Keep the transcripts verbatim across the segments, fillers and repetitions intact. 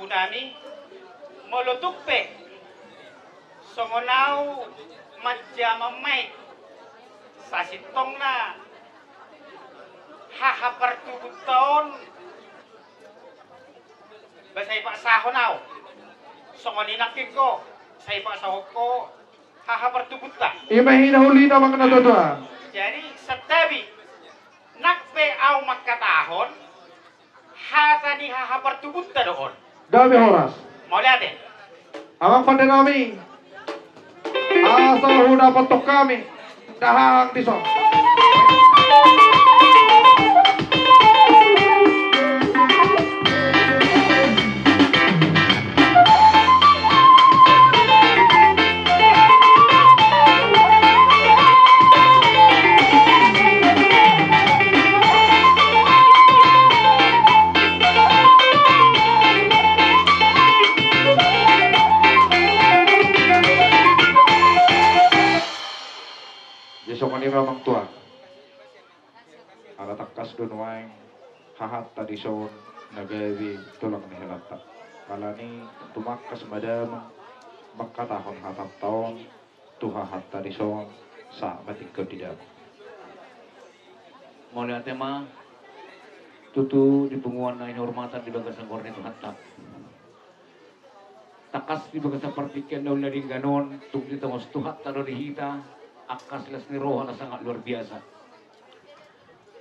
Nami, molo tung pe songon au manjama main, sasintongna haha partubunta on, ba sai paksahon au. Songon i nangkin ho, sai paksahon ho haha partubunta. Ima hinaholina manang na tuatua. Jadi santabi, nang pe au mangkatahon, hata ni haha partubunta do on. Gabe horas. Mauliate. Amang pande nami, asa hudapothon hami dahahang dison. Jadi songon i ma amang tua. Ala tangkas do nuaeng hahanta dison na gabe tulang ni helanta. Alani tumangkas ma damang mangkatahon hatanta on tu hahanta dison, sahat ma tingkos di damang. Mauliate ma tutu di punguan na hinurmatan di bagasan goar ni Tuhanta. Tangkas di bagasan partingkian na uli na denggan on, tung ditongos Tuhanta do di hita angka las ni roha na sangat luar biasa.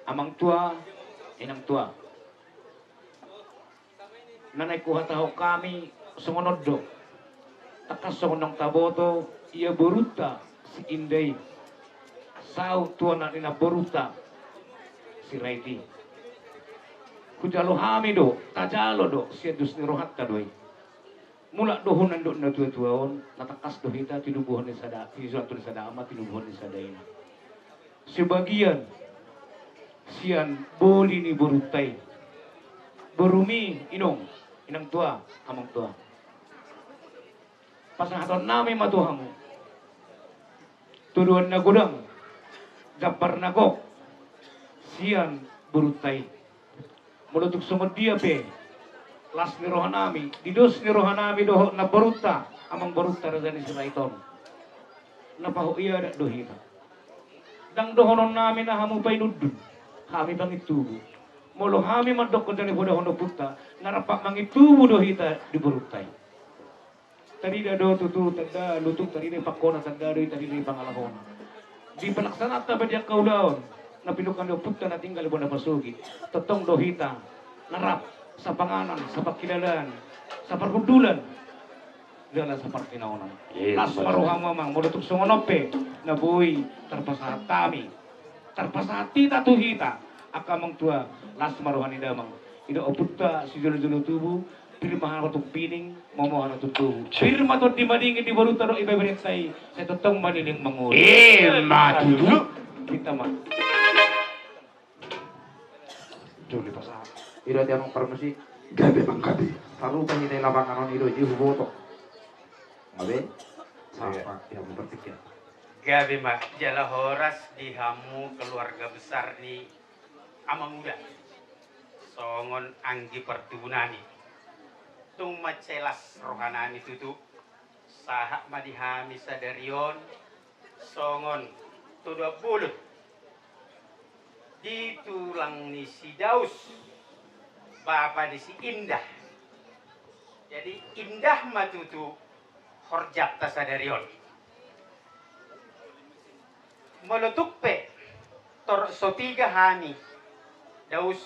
Amang tua, inang tua, na naeng huhatahon hami songon on do. Tangkas songon naung taboto, ia borunta si Indah i saut tu anak ni namborunta Sirait i. Hujalo hami do, tajalo do, sian dos ni rohanta do i. Mulak do hona dok na tuatua on, na tangkas do hita tinubuhon ni sada, tinubuhon ni sada ama, tinubuhon ni sada ina. Sebagian sian boli ni borunta i. Borumi, inong, inang tua, amang tua. Pasahaton nami ma tu hamu tuduhan na godang, jambar na gok sian borunta i. Molo tung songon dia pe las ni roha nami, di dos ni roha nami dohot namborunta, amang borunta raja ni Sirait on, na pahot i adat do hita. Ndang dohonon nami na hamu painundun, hami pangintubu. Molo hami mandokkon jala podahon ompunta, na rap mangintubu do hita di borunta i. Tarida do tutu tanda lutung, tarida i pangkona tanda do i, tarida i pangalahona. Di pelaksanaanta pe di angka ulaon na pinungka ni ompunta na tinggal di bona pasogit, tongtong do hita na rap sapanganan, sapangkilalaan, saparhundulan, jala sapartinaonan. Las ma rohamu amang, molo tung songon on pe na boi tarpasahat hami, tarpasahat hita tu hita angka amang tua, las ma roha ni damang. Ida ompunta sijolojolo tubu, pir ma hana tung pining, momo hana tung togu. Pir ma tondi madingin di borunta dohot ibeberenta i, sai tongtong ma leleng mangolu. Ima tutu. Hita ma. Jolo pasahat. Ida ti amang parmusik. Gabe amang, gabe. Sarupa hita i lapangan on, ida i huboto. Gabe. Sapa di hamu partingkian. Gabe ma, jala horas di hamu keluarga besar ni Amanguda songon anggi partubu nami. Tung mansai las roha nami tutu. Sahat ma di hami sadari on songon todoan bolon di tulang ni si Daus, bapa ni si Indah. Jadi indah ma tutu horjanta sadari on. Molo tung pe torop so piga hami Daus,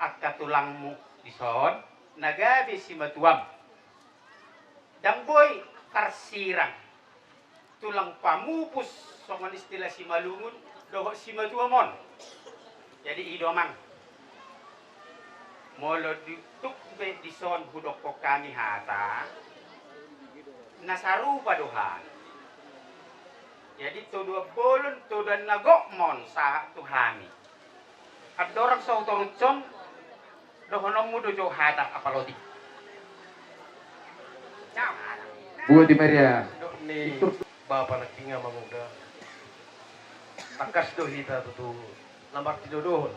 angka tulangmu dison na gabe simatuam, ndang boi tarsirang tulang pamupus songon istilah Simalungun dohot simatuam on. Jadi i do amang. Molo di, tung pe dison hudokkon hami hata, na sarupa do hami. Jadi todoan bolon, todoan na gok ma on sahat tu hami. Andorang so hutorusson, dohononmu do jo hata apaloti. Bua di Maria. Dok ni bapa nangkin Amanguda. Tangkas do hita tutu na martinodohon,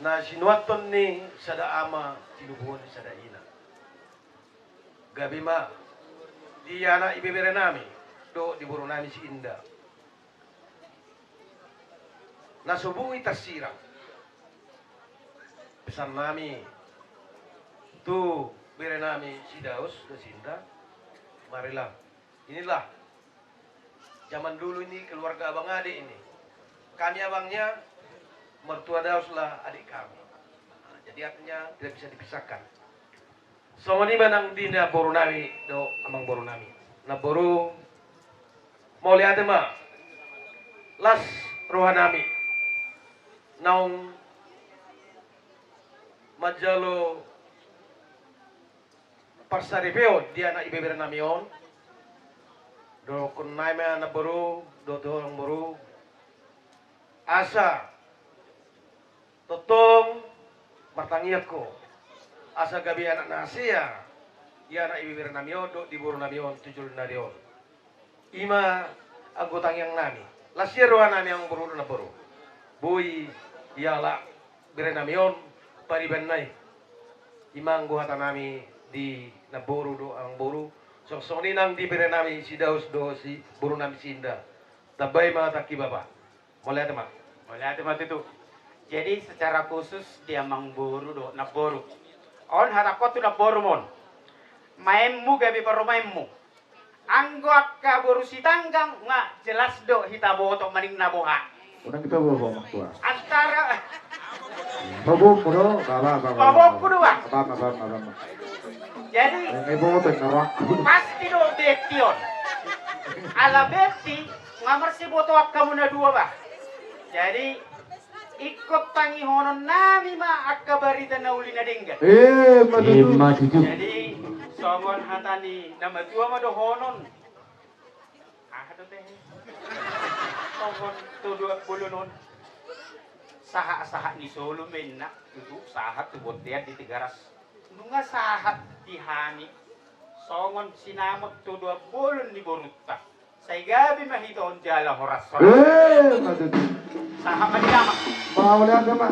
na sinuanhon ni sada ama, tinubuhon ni sada ina. Gabe ma di anak ibebere nami dohot di boru nami si Inda. Na so boi tarsirang pesan nami tu bere nami si Daus dohot si Inda. Marilah. Inilah zaman dulu ini keluarga abang adik ini. Kami abangnya, mertua Daus lah adik kami. Nah, jadi artinya tidak bisa dipisahkan. Songon i ma nang di namboru nami dohot amangboru nami. Namboru, mauliate ma. Las roha nami naung manjalo parsaripeon di anak ibebere nami on. Dohonon nami ma namboru dohot amangboru, asa tongtong martangiang ho asa gabe anak na hasea di anak ibebere nami on dohot di boru nami on tu joloan ni ari on. I ma anggo tangiang nami. Las ia roha nami amangboru dohot namboru. Boi dialap bere nami on paribanna i. I ma anggo hata nami di namboru dohot amangboru. Songon i nang di bere nami si Daus dohot si boru nami si Inda. Tambai ma tangki bapa. Mauliate ma. Mauliate ma tutu. Jadi secara khusus di amangboru dohot namboru. On hatangkon tu namboru ma on. Maenmu gabe parumaenmu. Anggo angka boru Sitanggang nga jelas do hita boto maning na boha. Unang hita boha, Bang Tua. Antara Babommu do, baba, baba. Babommu do, Bang. Baba, baba, baba. Jadi, eh, eh, boto na rohakku. Pasti do Betti on. Ala Betti nga marsibotoan hamu na dua, Bang. Jadi, ingkon tangihonon nami ma angka barita na uli na denggan. Eh, ma tutu. Eh, ma tutu. Jadi, songon hata ni na matua ma dohonon. Aha do tehe? Songon Todoan Bolon on. Sahat-sahat ni solu ma inna, tutu sahat tu bontean di Tigaras. Nunga sahat di hami. Songon sinamot Todoan Bolon ni borunta. Sai gabe ma hita on jala horas-horas. Eh, ma tutu. Sahat ma di damang. Mauliate ma.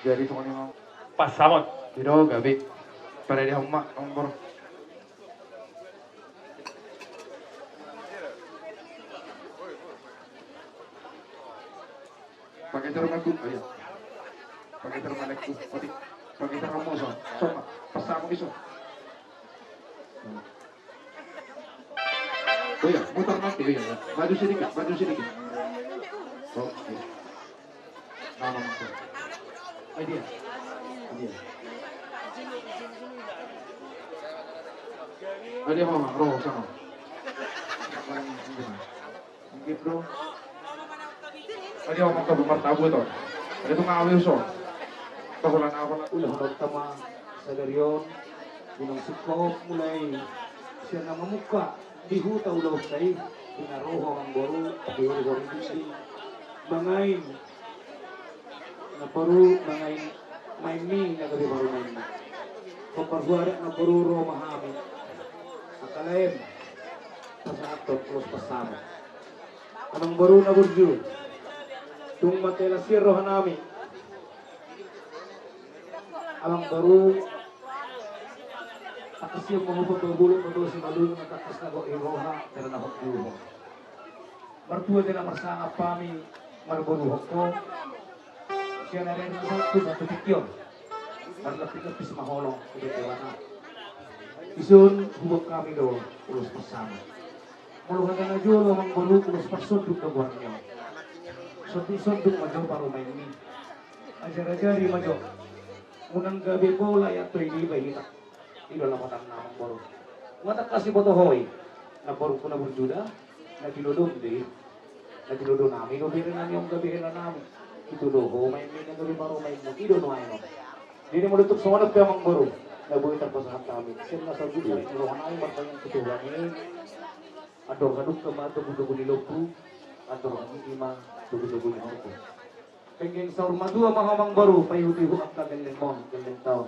Jadi songon i ma. Pas samot. Ido gabe. Pada di homa nomor. Pakai terus aku, oh iya. Pakai terus aku, otik. Pakai terus kamu so, so, pas samot iso. Oh iya, mutar nanti, iya, iya. Maju sedikit, maju sedikit. Oh, iya. Nah, nah, nah. Ayo dia. Ayo dia. Ayo dia, Mama, roh sama. Oke, bro. Ayo, Mama, tabu, martabu to. Ayo, tu ngawi, so. Tahu lah, apa lah. Ulaon tama sadari on, unang singkop mulai sian na mamungka di huta ulaonta i, di na ro ho amangboru, di hori-hori di mangain, na paru mangain maenmi na gabe parumaenmi. Hombar hu adat na paru ro ma hami. Angka laem, pasahathon ulos pansamot. Amangboru na burju, tung marhela sian rohanami. Amangboru, tangkas sian ma ho pambabulan, pambabulan simalungun, tangkas na gok di roha, hera na hot di roha. Martua hita na marsangap hami, marboru ho. Sian ari na satu, satu pikion. Marlapis-lapis ma holong, udah dewata. Ison, hubuat hami do, ulos pansamot. Molo hata na jolo, amangboru, ulos parsonduk do goarna. Sonduk-sonduk ma jo parumaenmi. Ajar-ajari ma jo. Unang gabe pola i antoi dibahen hita. I do lapatanna, amangboru. Nga tangkas diboto ho i. Na borungku na burju da. Na tinodo do i. Na tinodo nami do bere nami on gabe hela nami. Itudo ho maenmi na gabe parumaenmu. I do nuaeng on. Jadi molo tung songon on pe, amangboru, na boi tarpasahat hami. Sian na sabutuha ni rohanami martangiang tu Tuhan i. Andor hadungka ma togu-togu ni lombu, andor hagigi ma togu-togu ni horbo. Penggeng saur matua ma ho, amangboru, paihut-ihut angka gellengmon, gellengta on.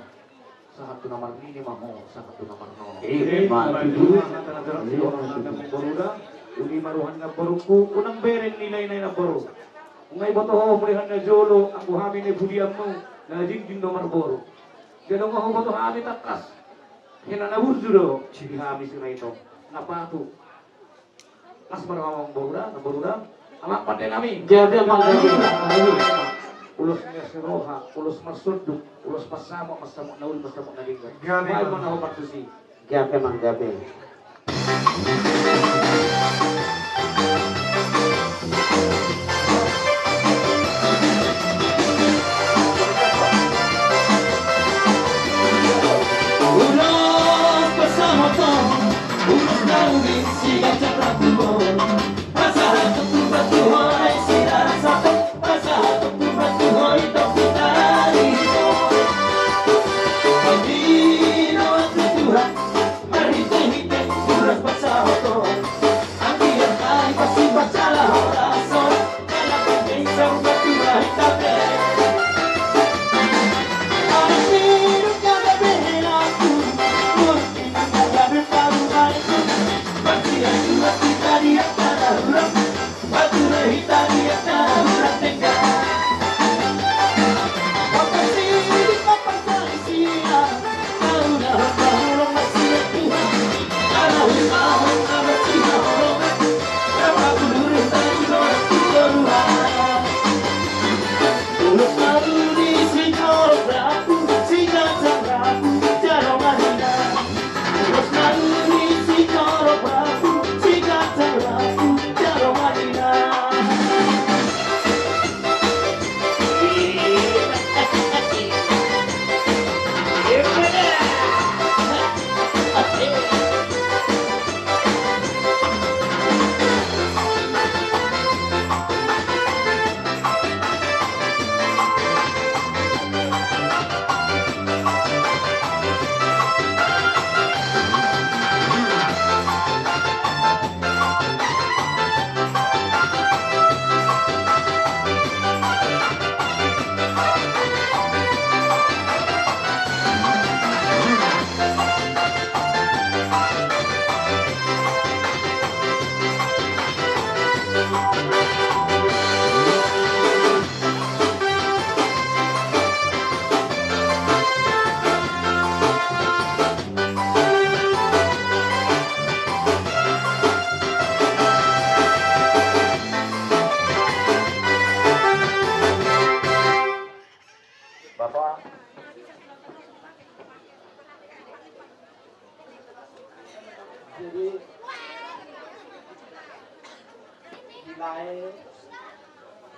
Sahat tu na marnini ma ho, sahat tu na marnono. Ima tutu. Ima tutu. Amangboru da, uli ma roha ni namborungku, unang bereng ni lae-lae namboru. Nga diboto ho muli hata na jolo, anggo hami na pudianmu, na jingjing do marboru. Jala nga huboto hami tangkas. Hela na burju do, di hami Sirait on. Na patu. Las ma roha, amangboru da, namboru da. Amang pande nami. Gabe, amang, gabe. Ulos ni siroha, ulos marsonduk, ulos pansamot, pansamot na uli, pansamot na denggan. Gabe, amang. Baen ma na hombar tusi. Gabe, amang, gabe. Ulos pansamot on, ulos na uli, sigacap rambu on. Pasahaton tu Tuhan, ai sida sahat. Pasahaton tu Tuhan, tu hita i. Pamino tu Tuhan, marhite-hite ulos pansamot on. Anggiat hami pasti marsala horas on. Bapak. Jadi di lae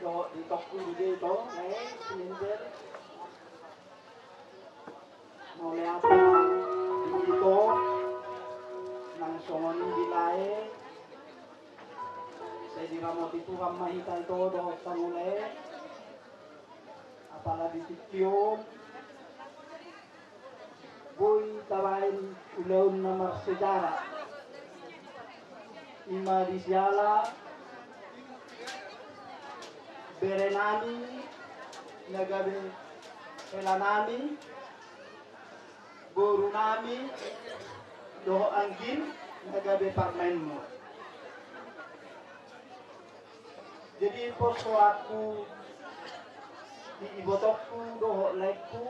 dohot di tongku di dia itu, lae, silindir. Mauliate di ito nang songon i di lae. Sai diramoti Tuhan ma hita ito dohot tangule. Apala di tingki on boi tabaen ulaon na marsejarah. Ima di siala berenami na gabe helanami, borunami dohot anggim na gabe parumaenmu. Jadi pos rohangku di ibotongku dohot laengku.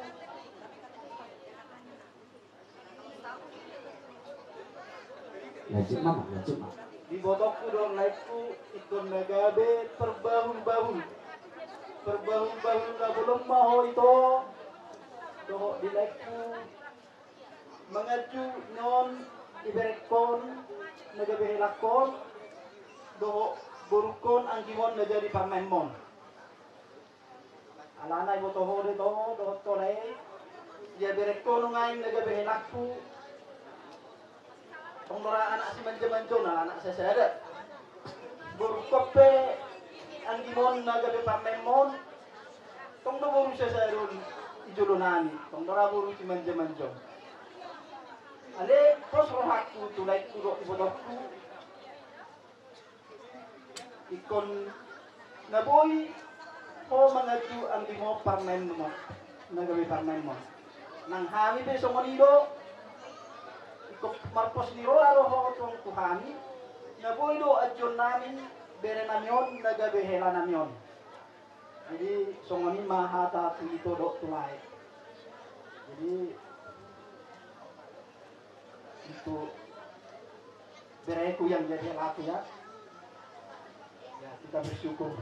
Lanjut, Mama, lanjut, Mama. Di ibotongku dohot laengku ingkon na gabe perbahulbahul. Perbahulbahul na bolon ma ho ito dohot di laengku. Manganju nion iberengkon na gabe helangkon dohot borungkon anggimon na jadi parumaenmon. Alana iboto ho do ito dohot ho lae, ia berengkon nuaeng na gabe helangku. Tong do ra anak simanjamanjo na anak sasada. Borungkon pe anggimon na gabe parumaenmon. Tong do boru sasada on i jolonami, tong do ra boru simanjamanjo. Ale pos rohangku tu laengku dohot ibotongku. Ingkon na boi ho manganju anggimon parumaenmon, na gabe parumaenmon. Nang hami pe songon i do. Ingkon marpos ni roha do ho tong tu hami. Na boi do anjuonnami berenami on na gabe helanami on. Jadi songon i ma hata tu ito dohot tu lae. Jadi untuk bereku yang jadi helaku ya. Ya, kita bersyukur.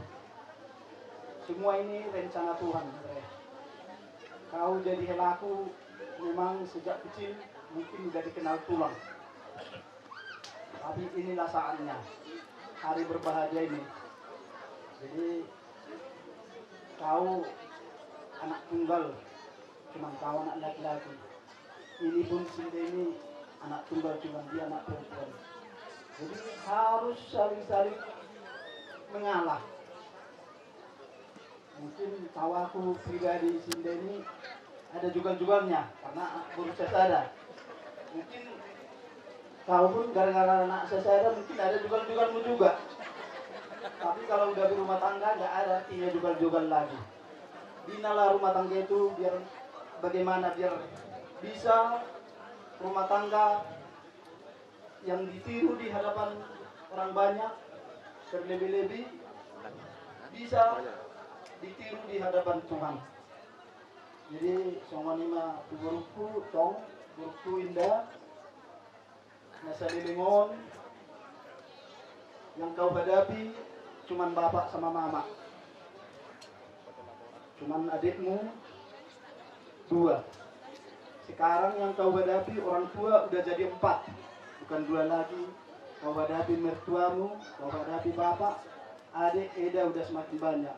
Semua ini rencana Tuhan, bere. Kau jadi helaku memang sejak kecil mungkin udah dikenal tulang. Tapi inilah saatnya, hari berbahagia ini. Jadi kau anak tunggal, cuman kau anak laki-laki. Ini pun si Ida ini anak tunggal, cuman dia anak perempuan. Jadi harus saling-saling mengalah. Mungkin kalau aku pribadi si Ida ini ada jugal-jugalnya karena boru sasada. Mungkin kau pun gara-gara anak sasada mungkin ada jugal-jugalmu juga. Tapi kalau udah berumah tangga nggak ada artinya jugal-jugal lagi. Binalah rumah tangga itu biar bagaimana biar bisa rumah tangga yang ditiru di hadapan orang banyak, terlebih-lebih bisa ditiru di hadapan Tuhan. Jadi songon i ma tu borungku, tong, borungku Indah, na saleleng on yang kau hadapi cuman bapak sama mama. Cuman adikmu dua. Sekarang yang kau hadapi orang tua udah jadi empat, bukan dua lagi. Kau hadapi mertuamu, kau hadapi bapak, adik, eda udah semakin banyak.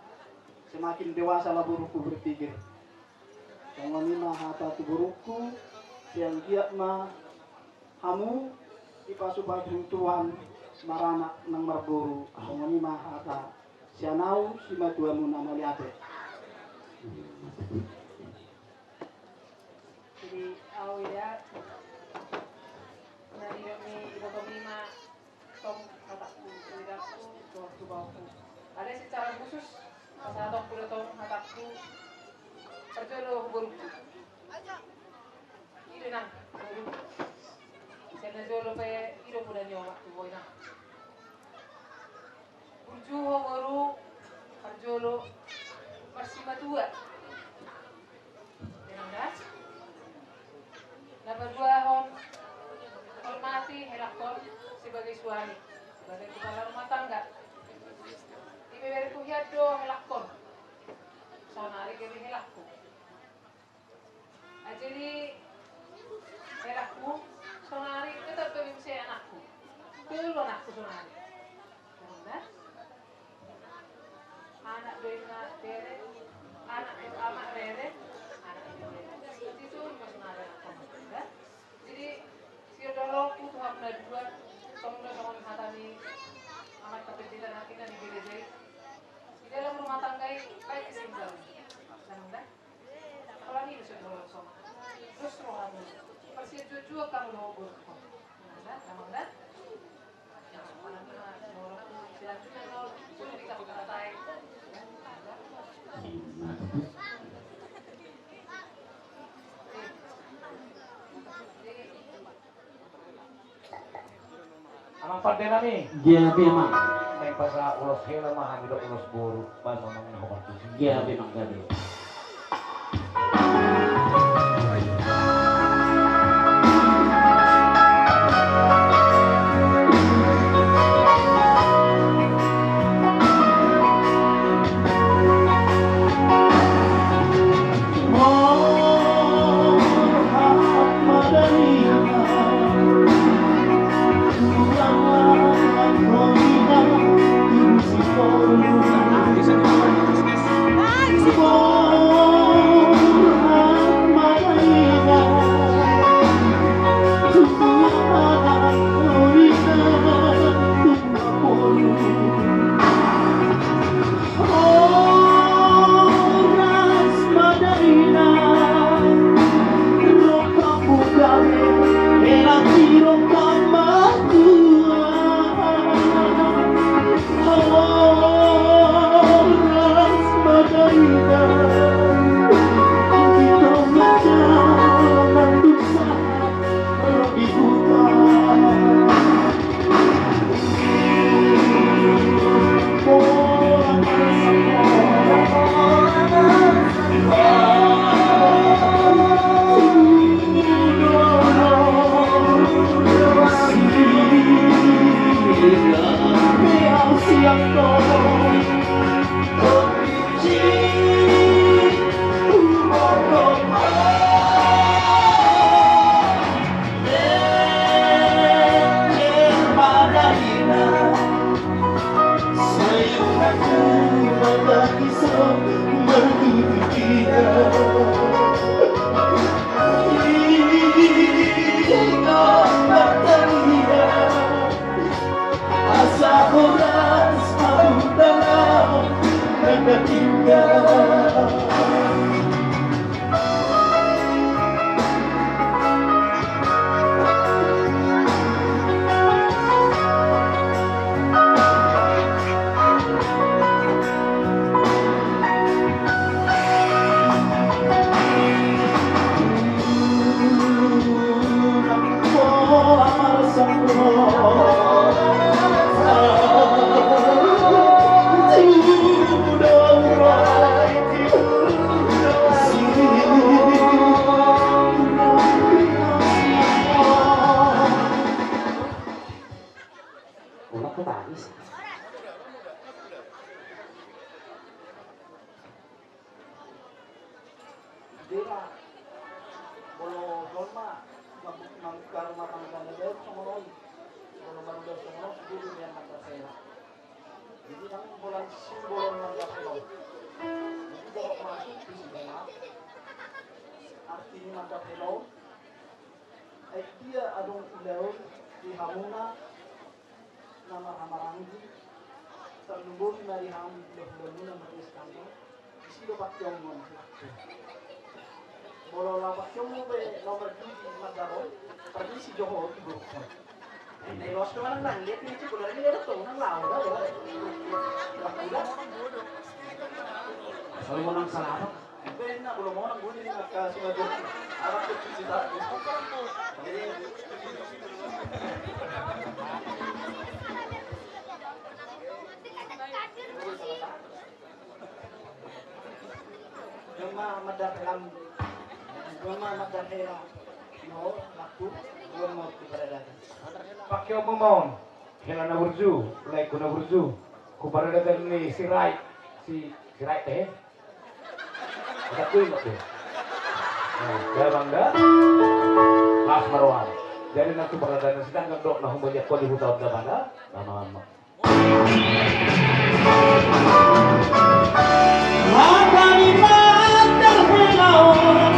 Semakin dewasa lah borungku berpikir. Songon i ma hata tu borungku, sai anggiat ma hamu dipasupasu Tuhan maranak nang marboru. Songon i ma hata sian au simatuamu, na mauliate. Jadi au, Ida, na nidok ni ibotongmi ma tong hatangku tu idangku dohot tu baoku. Alai secara khusus pasahatonku do tong hatangku parjolo tu borungku. I do nang boru. Sian na jolo pe i do poda ni omak tu boina. Burju ho boru, parjolo marsimatua. Tenang da. Na paduahon, hormati helangkon sebagai suami, sebagai kepala rumah tangga. Dibeberku hian do helangkon. Saonari Amang pande nami. Gabe, Amang. Naeng pasahat ulos hela ma hami dohot ulos boru. Baen ma, Amang, na hupartusi. Gabe, Amang, gabe. Asa horas ma hudang laho na tinggal. Deba, molo jolma mambuka rumah tangga na baru songon on, molo marula songon on, sude do nian mandapot hela. Jadi nang holan simbol on mandapot hela on. Jadi jawab masuk di sini, arti ni mandapot hela on. Ai dia adong ulaon di hamuna na marhahamaranggi, tarlumobi ma di hamu hulahula muna marnis tanggo, disi do pakeonmuna. Molo laho pakeonmu pe laho marjudi mandapot, pardisi jo ho tu boru. Nai loas do manang nang liat ni cipu dari ni liat tu nang laho da. Laho da. Asal menang salah apa? Pakeonmu ma on hela na burju, laengku na burju, tu paradaton ni Sirait, si Sirait pe. Udah kuing kok dia. Nah, dia bangga. Las maroan. Jadi nanti bakal ada nasi tangkap dok, nah, humba dia kau di hutan udah mana? Lama-lama. Mata ni mata helaon,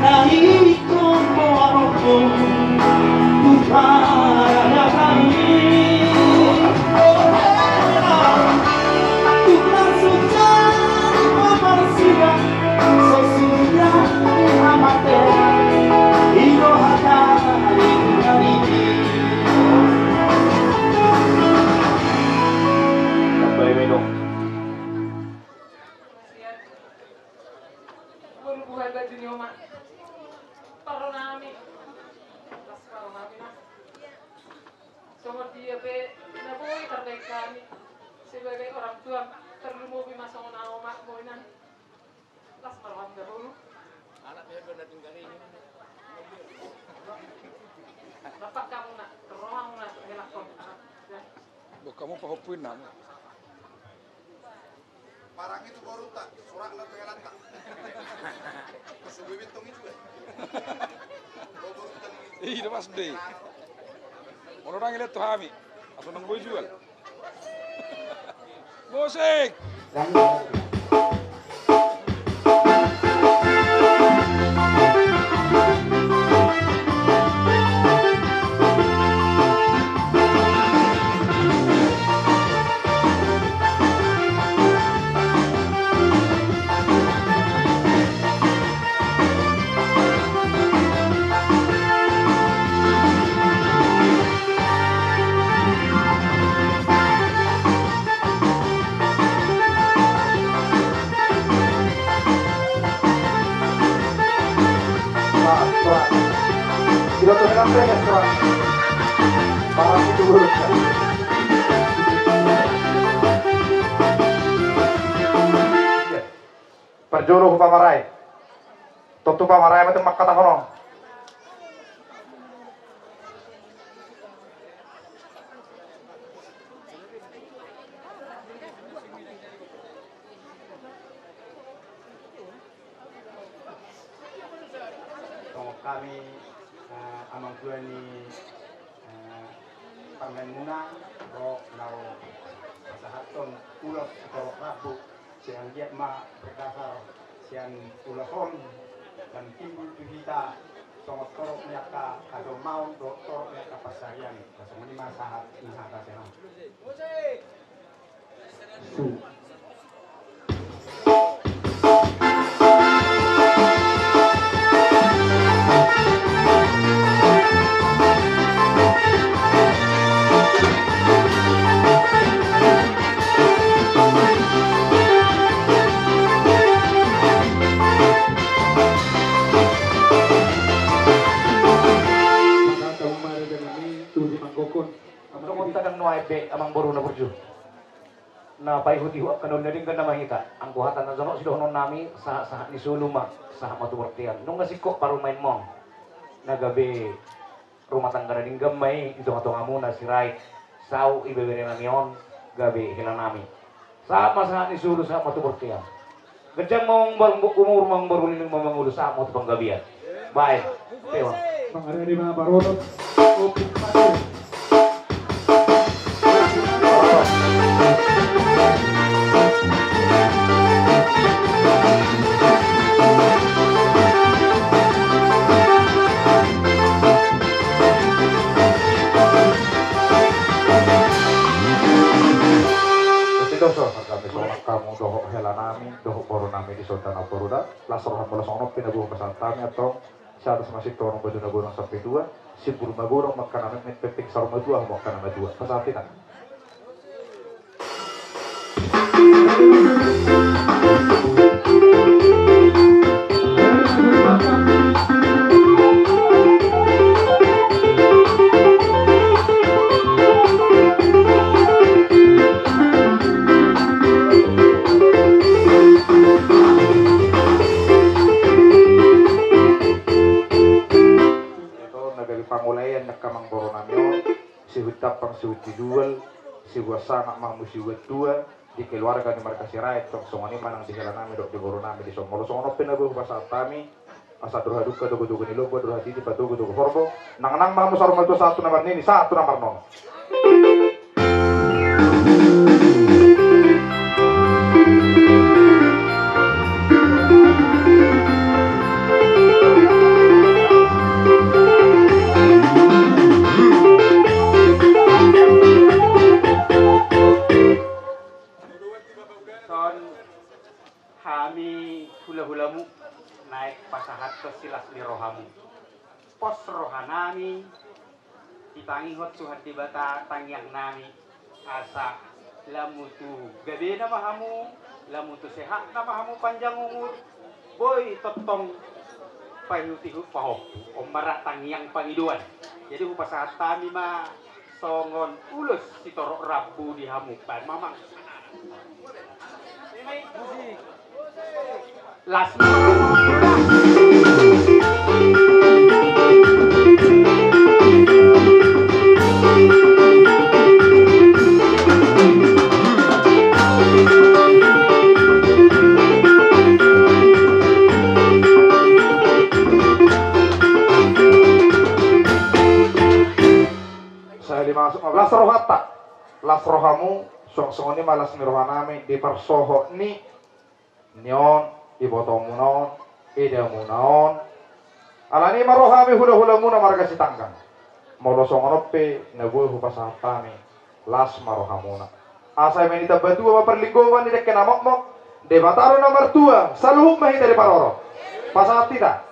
na ikon boa rokong. Boru, buha baju ni oma. Parro nami. Las parro nami na. Songon dia pe na boi tarbaen hami sebagai orang tua, tarlumobi ma songon au ma boi na. Las ma roham da boru. Anak pe na tinggal ini. Dapat kamu nak, roham nak, elak kau. Ya. Bukan mau pahopin nak. Parang itu boru tak, surak na tu elak tak. Subuh bitong itu. Iya, pas deh. Mau orang lihat tuh hami. Apa nang boi jual? Musik. Parjolo hu pamarai. Tontu pamarai ma tu mangkatahon on. Songon hami, eh, amang tua ni, eh, parumaenmuna, ro laho pasahathon ulos sitorop rambu. Sai anggiat ma berdasar sian ulos on, dan timbul tu hita songon torop ni angka hajolmaon dohot torop ni angka pansarian. Songon i ma sahat ni hata sian ahu. Su. Songon tagan nuaeng be, amang boru na burju. Na paihut-ihut angka na uli na denggan nama hita. Anggo hata na jonok sidohonon nami, sahat-sahat ni solu ma, sahat ma tu bortean. Nunga singkop parumaenmon. Na gabe rumah tangga na denggan ma i di tonga-tongamuna Sirait, saut ibebere nami on, gabe hela nami. Sahat ma sahat ni solu, sahat ma tu bortean. Ganjang ma amang boru, umur ma amang boru, leleng ma amang boru, sahat ma tu panggabean. Baen. Tewa. Mangarani ma parorot. Dohot i do songon hami songon angka hamu dohot hela nami dohot boru nami di son da na boru da. Las roham molo songon on pe na boi pasahat hami antong. Siatas ma sintonong, batu na godang sampe tua. Simbur magodang ma angka na metmet, pepeng saur matua hamu angka na matua. Pasahat hita. Ito na gabe pangulaean ni angka amang boru nami on. Sihut dampang, sihut tidual, sibuat sangap ma hamu sibuat tua di keluarga ni marga Sirait, tong songon i ma nang di hela nami dohot di boru nami di son. Molo songon on pe na boi hupasahat hami, asa andor halumpang togu-togu ni lombu, andor hatiti ma togu-togu horbo. Nang-nang ma hamu saur matua sahat tu na marnini, sahat tu na marnono. Son hami hula-hulamu naeng pasahathon silas ni rohamu. Pos roha nami, ditangihon Tuhan Debata tangiang nami, asa lam tu gabena ma hamu, lam tu sehatna ma hamu, panjang umur, Boi tongtong paihutihut pahompu, on ma rap tangiang pangidoan. Jadi hupasahat hami ma songon ulos sitorop rambu di hamu, baen ma amang. Las ma. Sahali masuk ma las rohanta, las rohamu, suang songon i ma las ni rohanami di parsohot ni ni on, ibotomuna on, edamuna on. Alani i ma ro hami hulahulamuna marga Sitanggang. Molo songon on pe na boi hupasahat hami, las ma rohamuna. Asa i ma ni tamba tua ma parlinggoman ni dengke na mokmok, Debata do na martua, saluhut ma hita diparorot. Pasahat hita.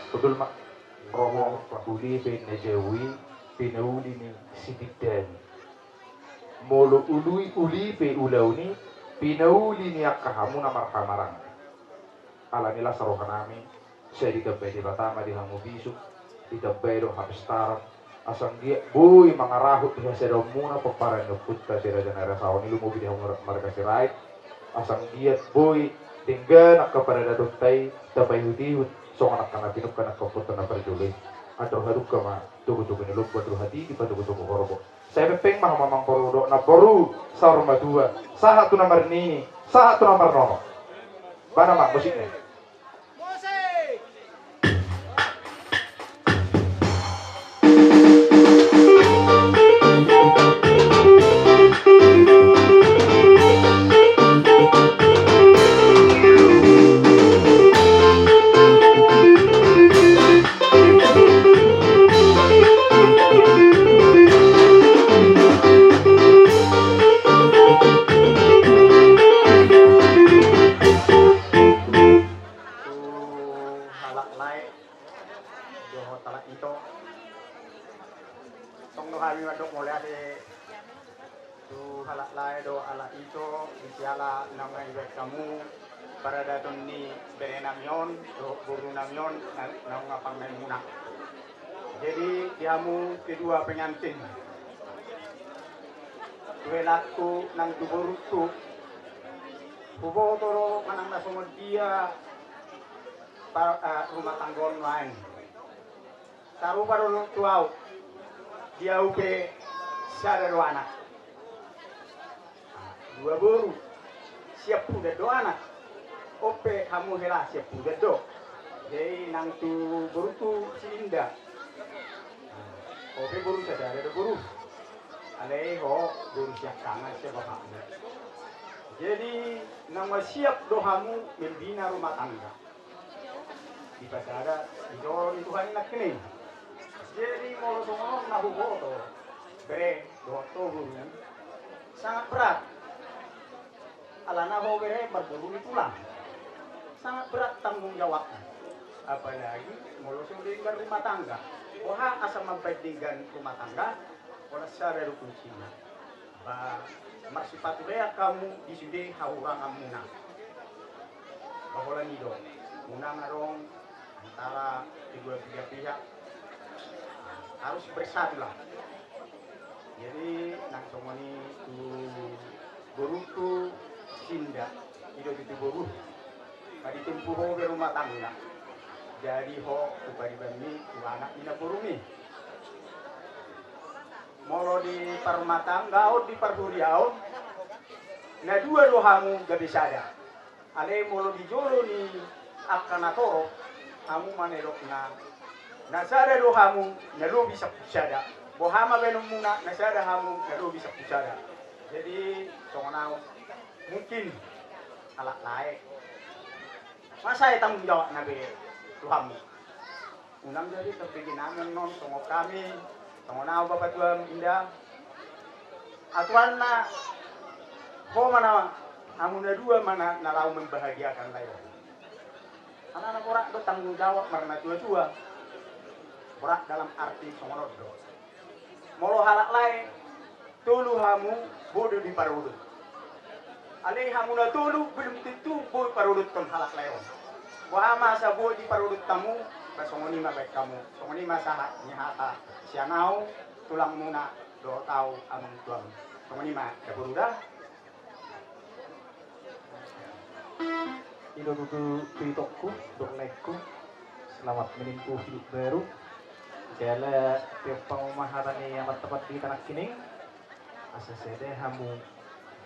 Betul, Mak. Romo uli pe na jabu i, pinauli ni sipinda ni. Molo uli, uli pe ulaon i, pinauli ni angka hamu na marhamaranggi. Alani las rohanami, sai ditambai Debata ma di hamu bisuk, ditambai do hapintaran, asa anggiat boi mangarahut di hasadaonmuna pomparan ni ompunta Si Raja Narasaon i lumobi di hamu marga Sirait, asa anggiat boi denggan angka paradatonta i tapaihutihut songon angka na pinungka ni angka ompunta na parjolo i. Andor hadungka ma togutogu ni lombu, andor hatiti ma togutogu horbo. Sai pengpeng ma hamu amangboru dohot namboru, saur matua, sahat tu na marnini, sahat tu na marnono. Baen ma amang musikna. Tu halak lae dohot halak ito. Tong do hami mandok mauliate tu halak lae dohot halak ito, di siala naung dibaen hamu paradaton ni berenami on dohot borunami on na, naung panganmuna. Jadi di hamu kedua pengantin, tu helangku nang tu borungku, huboto do manang na songon dia pa, eh, rumah tangga on nuaeng. Sarupa do tu au, di au pe sada do anak. Dua boru, siap pudan do anak. On pe hamu hela siap pudan do. Jadi nang tu borungku si Inda, ho pe boru sada do boru. Alai ho boru siangkangan, siabapakmu. Jadi nang siap do hamu membina rumah tangga. Dipasada, dijolo ni Tuhan i nangkin i. Jadi molo songon on na huboto, bere dohot ho boru, sangat berat. Alana ho bere marboru ni tulang. Sangat berat tanggung jawabna. Apalagi molo so denggan rumah tangga. Boha asa mambaen denggan rumah tangga? Holan sada do kuncina. Ba, marsipatulean hamu di sude hahuranganmuna. Ba holan i do, unang adong antara kedua belah pihak, harus bersatulah. Jadi nang songon i tu borungku si Inda, i do tutu boru. Ba ditempuh ho be rumah tangga. Jadi ho tu paribanmi, tu anak ni namborumi. Molo di parrumatanggaon, di parhuriaon, na dua do hamu gabe sada. Alai molo di jolo ni angka na torop, hamu manelokna, na sada do hamu na lobi sampulu sada. Boha ma baenonmuna, na sada hamu na lobi sampulu sada. Jadi songon au, mungkin halak lae Masa i tanggung jawab na be tu hamu. Unang jadi terpikir nami non songon kami, songon au bapa tua inda. Aturanna ho mana hamu na dua mana na laho membahagiakan lae. Karena na borat do tanggung jawab marnatua-tua. Borat dalam arti songon on do. Molo halak lae tolu hamu boi do diparorot. Alai hamu na tolu belum tentu boi parodothon halak lae on. Boha ma asa boi diparodot hamu, ba songon i ma baen hamu. Songon i ma sahat ni hata sian au, tulangmuna, dohot au amang tuamu. Songon i ma daboru da. I do tutu tu itongku dohot laengku, selamat menempuh hidup baru. Jala tiop hamu ma hata ni amanta pandita nangkining, asa sada hamu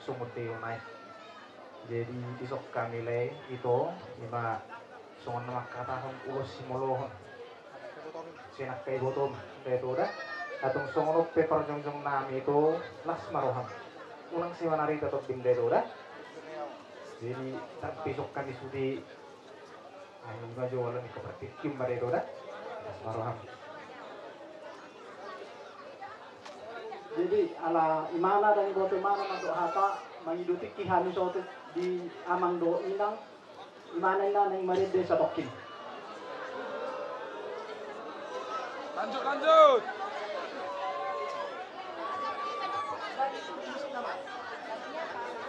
songon deo nai. Jadi dison hami lae ito, ima songon na mangkatahon ulos simolohon. Sian angka ibotom, inda ito da. Antong songon on pe parjongjong nami ito, las ma roham. Unang simanarita tonding, inda ito da. Jadi tarpisok hami sude. Ai ima jo ala ni kapartingkian ma, inda ito da. Las ma roham. Jadi ala imana dan iboto imana mandok hata, mangido tingki hami sotik di amang dohot inang. Imana inna naeng marende satongkin. Lanjut, lanjut.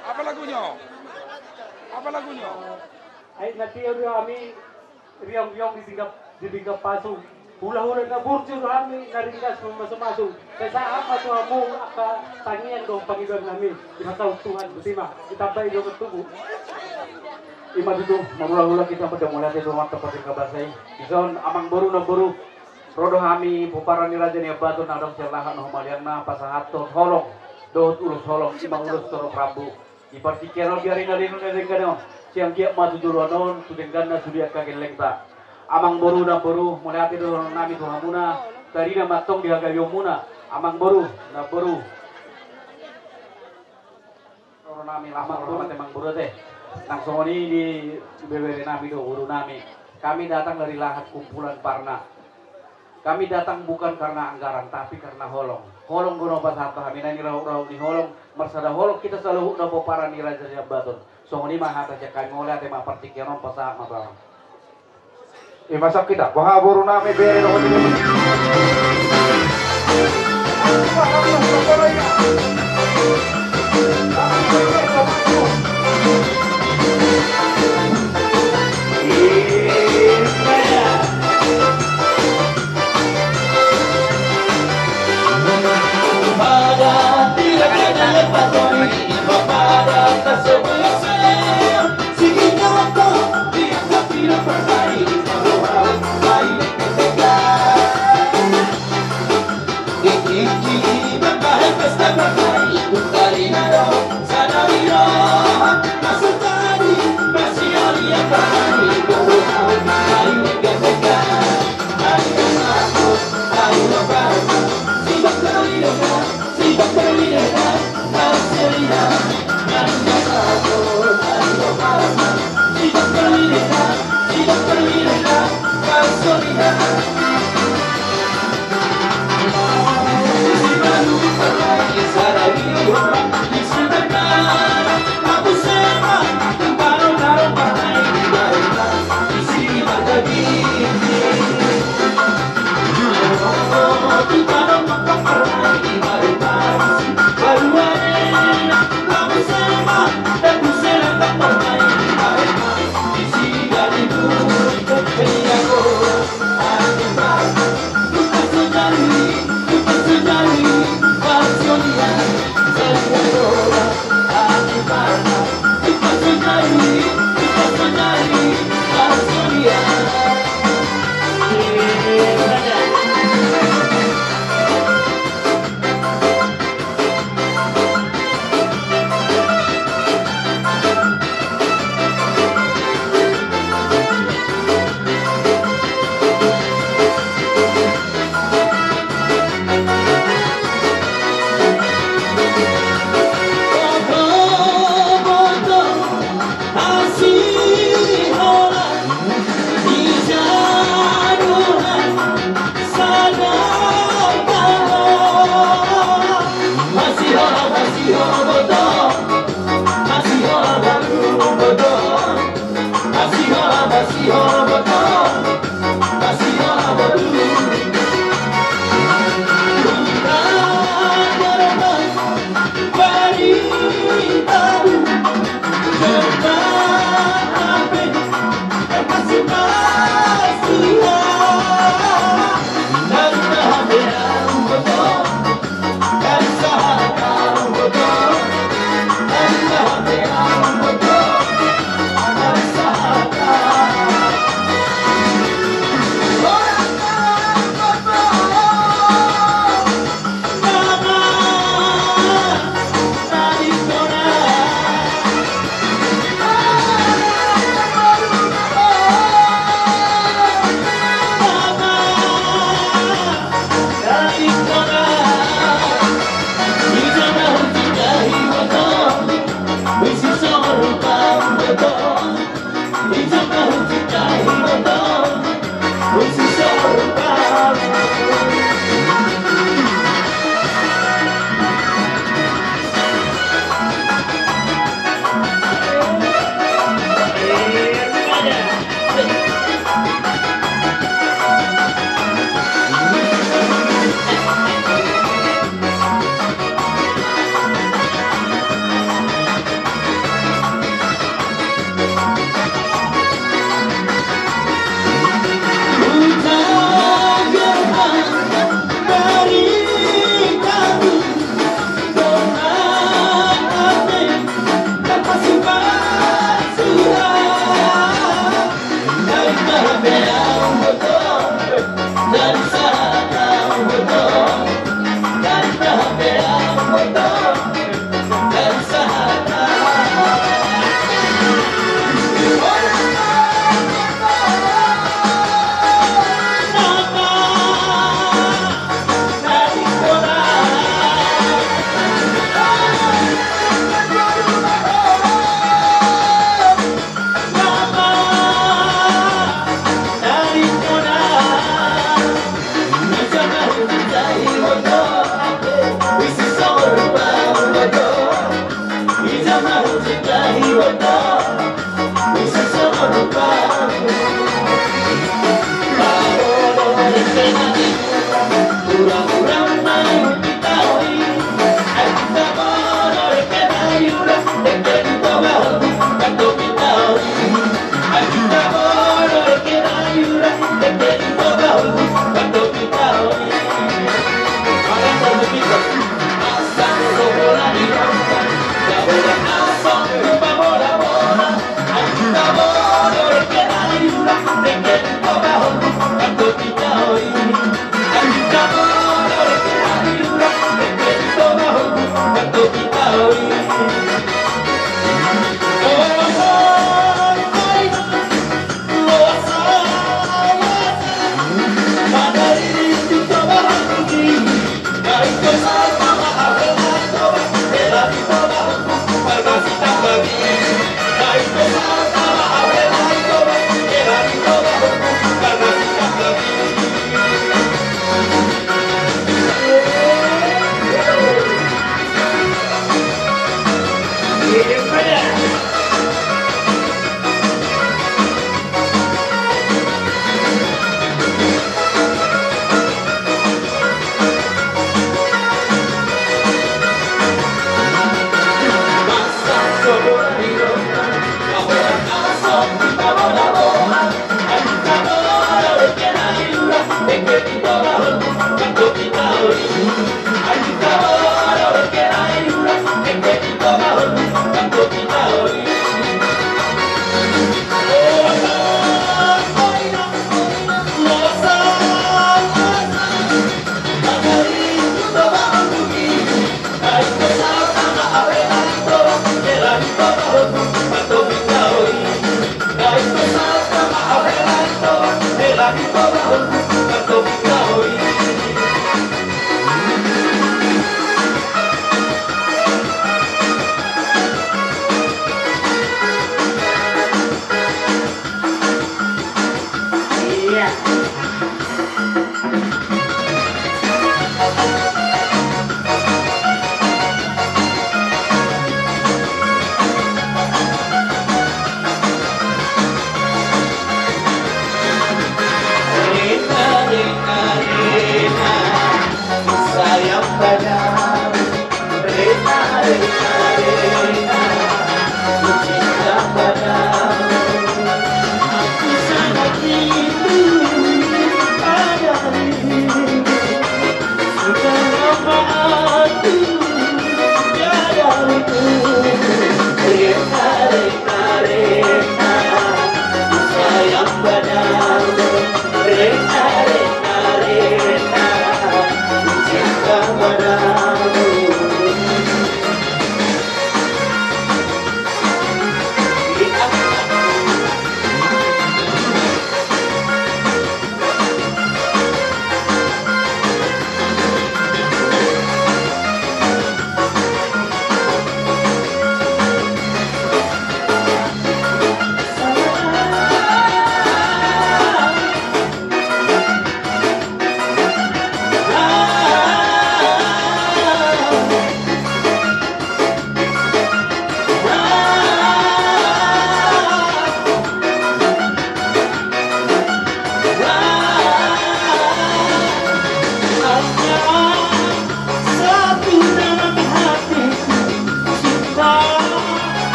Apa lagunya? Apa lagunya? Ai nanti udah kami riong-riong di tingkat, di tingkat pasu. Hulahula na burju do hami, na ringgas mamasumasu. Sai sahat ma tu hamu angka tangiang dohot pangidoan nami. Dipasaut Tuhan, botima. Ditambai dohot tubu. Ima tutu, marhulahula hita ma, mauliate tu Amanta Pardenggan Basa i. Dison, amangboru, namboru. Ro do hami pomparan ni Raja Naiambaton na adong sian lahat na humaliangna pasahathon holong dohot ulos holong, ima ulos torop rambu. Di partingkian on di ari na leleng na denggan on, sian giat ma tu joloan on, tu dengganna sude angka gellengta. Amangboru, namboru, mauliate do dohonon nami tu hamuna, tarida ma antong di hagabionmuna, amangboru, namboru. Dohonon nami, amangboru, amangboru ate. Nang songon i di bebere nami dohot boru nami. Kami datang dari lahat kumpulan Parna. Kami datang bukan karena anggaran, tapi karena holong. Holong do na pasahat hami, na niraup-raup ni holong, marsada holong hita saluhutna pomparan ni Raja Naiambaton. Songon i ma hata sian hami, mauliate ma, partingkian on pasahat ma tu amang. Ima sangkita, boha boru nami, bere dohot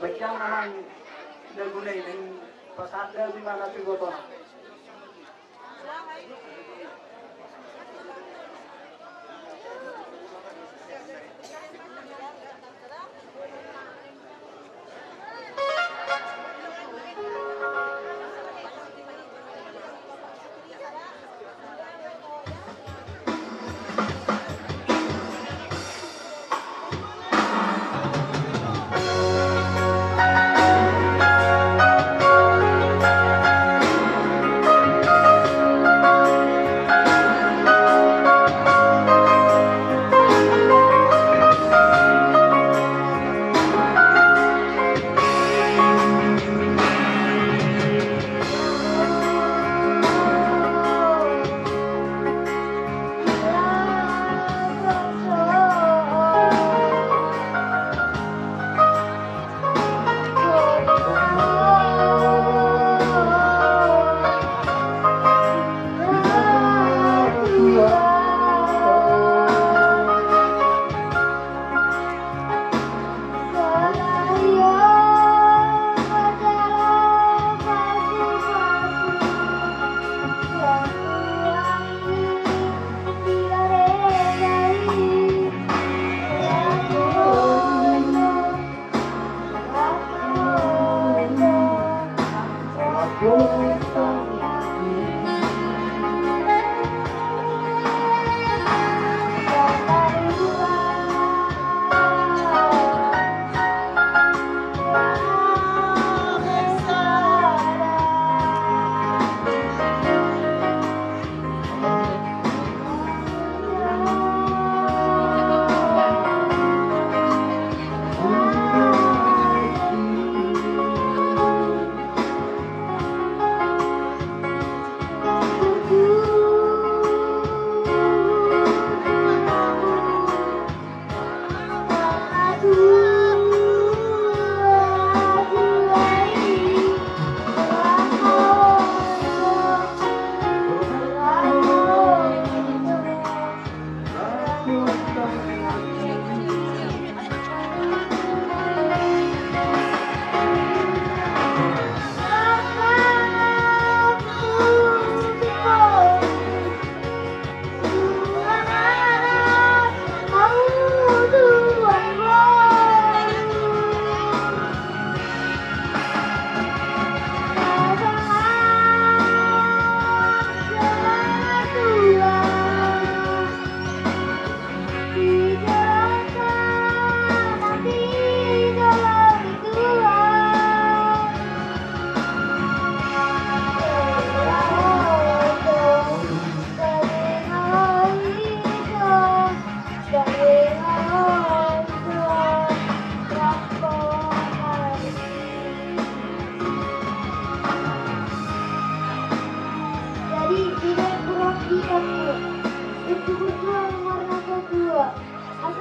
Baik, jang amang, dagu na i, pasahat dagu i ma na tu ibotona.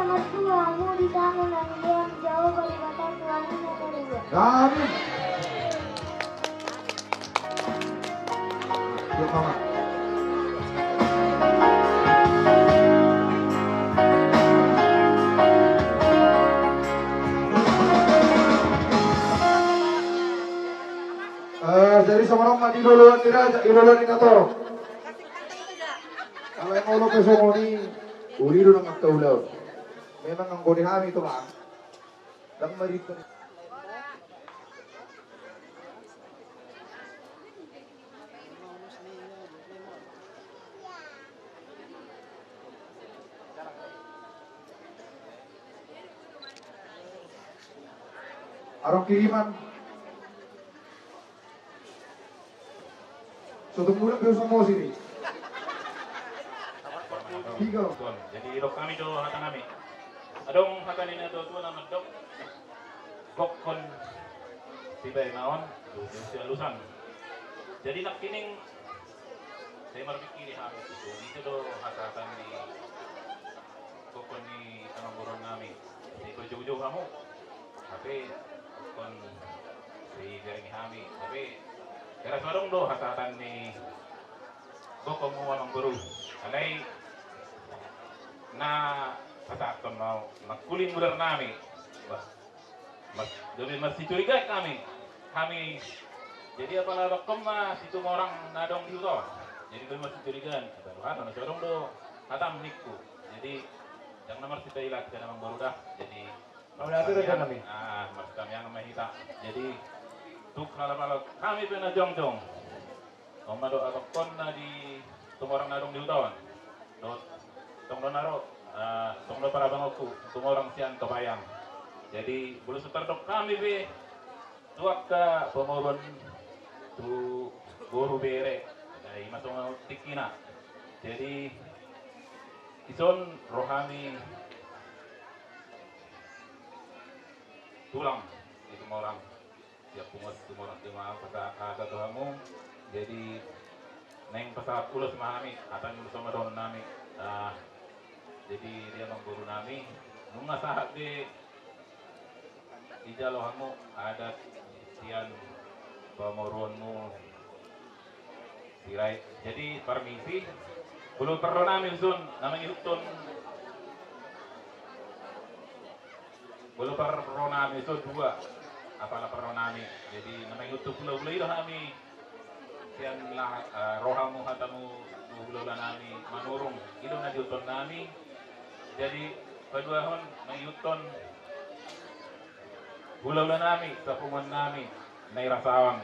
Selamat tua, mu di tangan dan diam jauh dari batang tuan ini. Amin. Eh, jadi songon on ma di loloan ni raja, di loloan ni natorop. Alai molo pe songon i, uli do na mangkaulahon. Memang anggo di hami tu ma. Dang marito. Adong kiriman. Sotung mulak do samo sini. Tiga. Jadi dok hami do hata nami. Adong hata ni na tua-tua na mandok. Gokhon sibaenaon tu sialusan. Jadi nangkining sai marpikiri hami tu ise do hata-hata ni gokhon ni amangboru nami. Sai pajoujou hamu. Hape gokhon sai garing hami. Hape garas adong do hata-hata ni gokhon mu amangboru. Alai na pasahathon ma mangkuling mudar nami. Bah. Mas, gabe marsicurigaan hami. Hami. Jadi apala dokkon ma si Tumorang na adong di huta on. Jadi gabe marsicurigaan. Baru hata na so adong do hatam ningku. Jadi dang na marsitailak hita na amangboru da. Jadi marsitamiang ma hita. Jadi tuk halak-halak hami pe na jongjong. On ma do adokkon na di Tumorang na adong di huta on. Dohot tong do na ro, ah, tong do parabangonku, Tumorang sian Topayang. Jadi molo so tardok hami pe tu angka pamoruon tu boru bere. Jadi ima songon tingkina. Jadi dison ro hami tulang di Tumorang. Siap punguan Tumorang di ma pasahat hata tu hamu. Jadi naeng pasahat ulos ma hami, hata ni ulos ma dohonon nami. Ah, jadi dia amangboru nami nunga sahat be dijalo hamu adat sian pamoruonmu. Sirait. Jadi parmisi. Molo parro nami dison na mangihuthon. Molo parro nami dison dua. Apala parro nami. Jadi na mangihuthon hula-hula i do hami. Sian laha, eh, ro hamu hatamu tu hula-hula nami Manurung. I do na diihuthon nami. Jadi paduahon mangihuthon hula-hula nami, sapunguan nami, na i rasaon.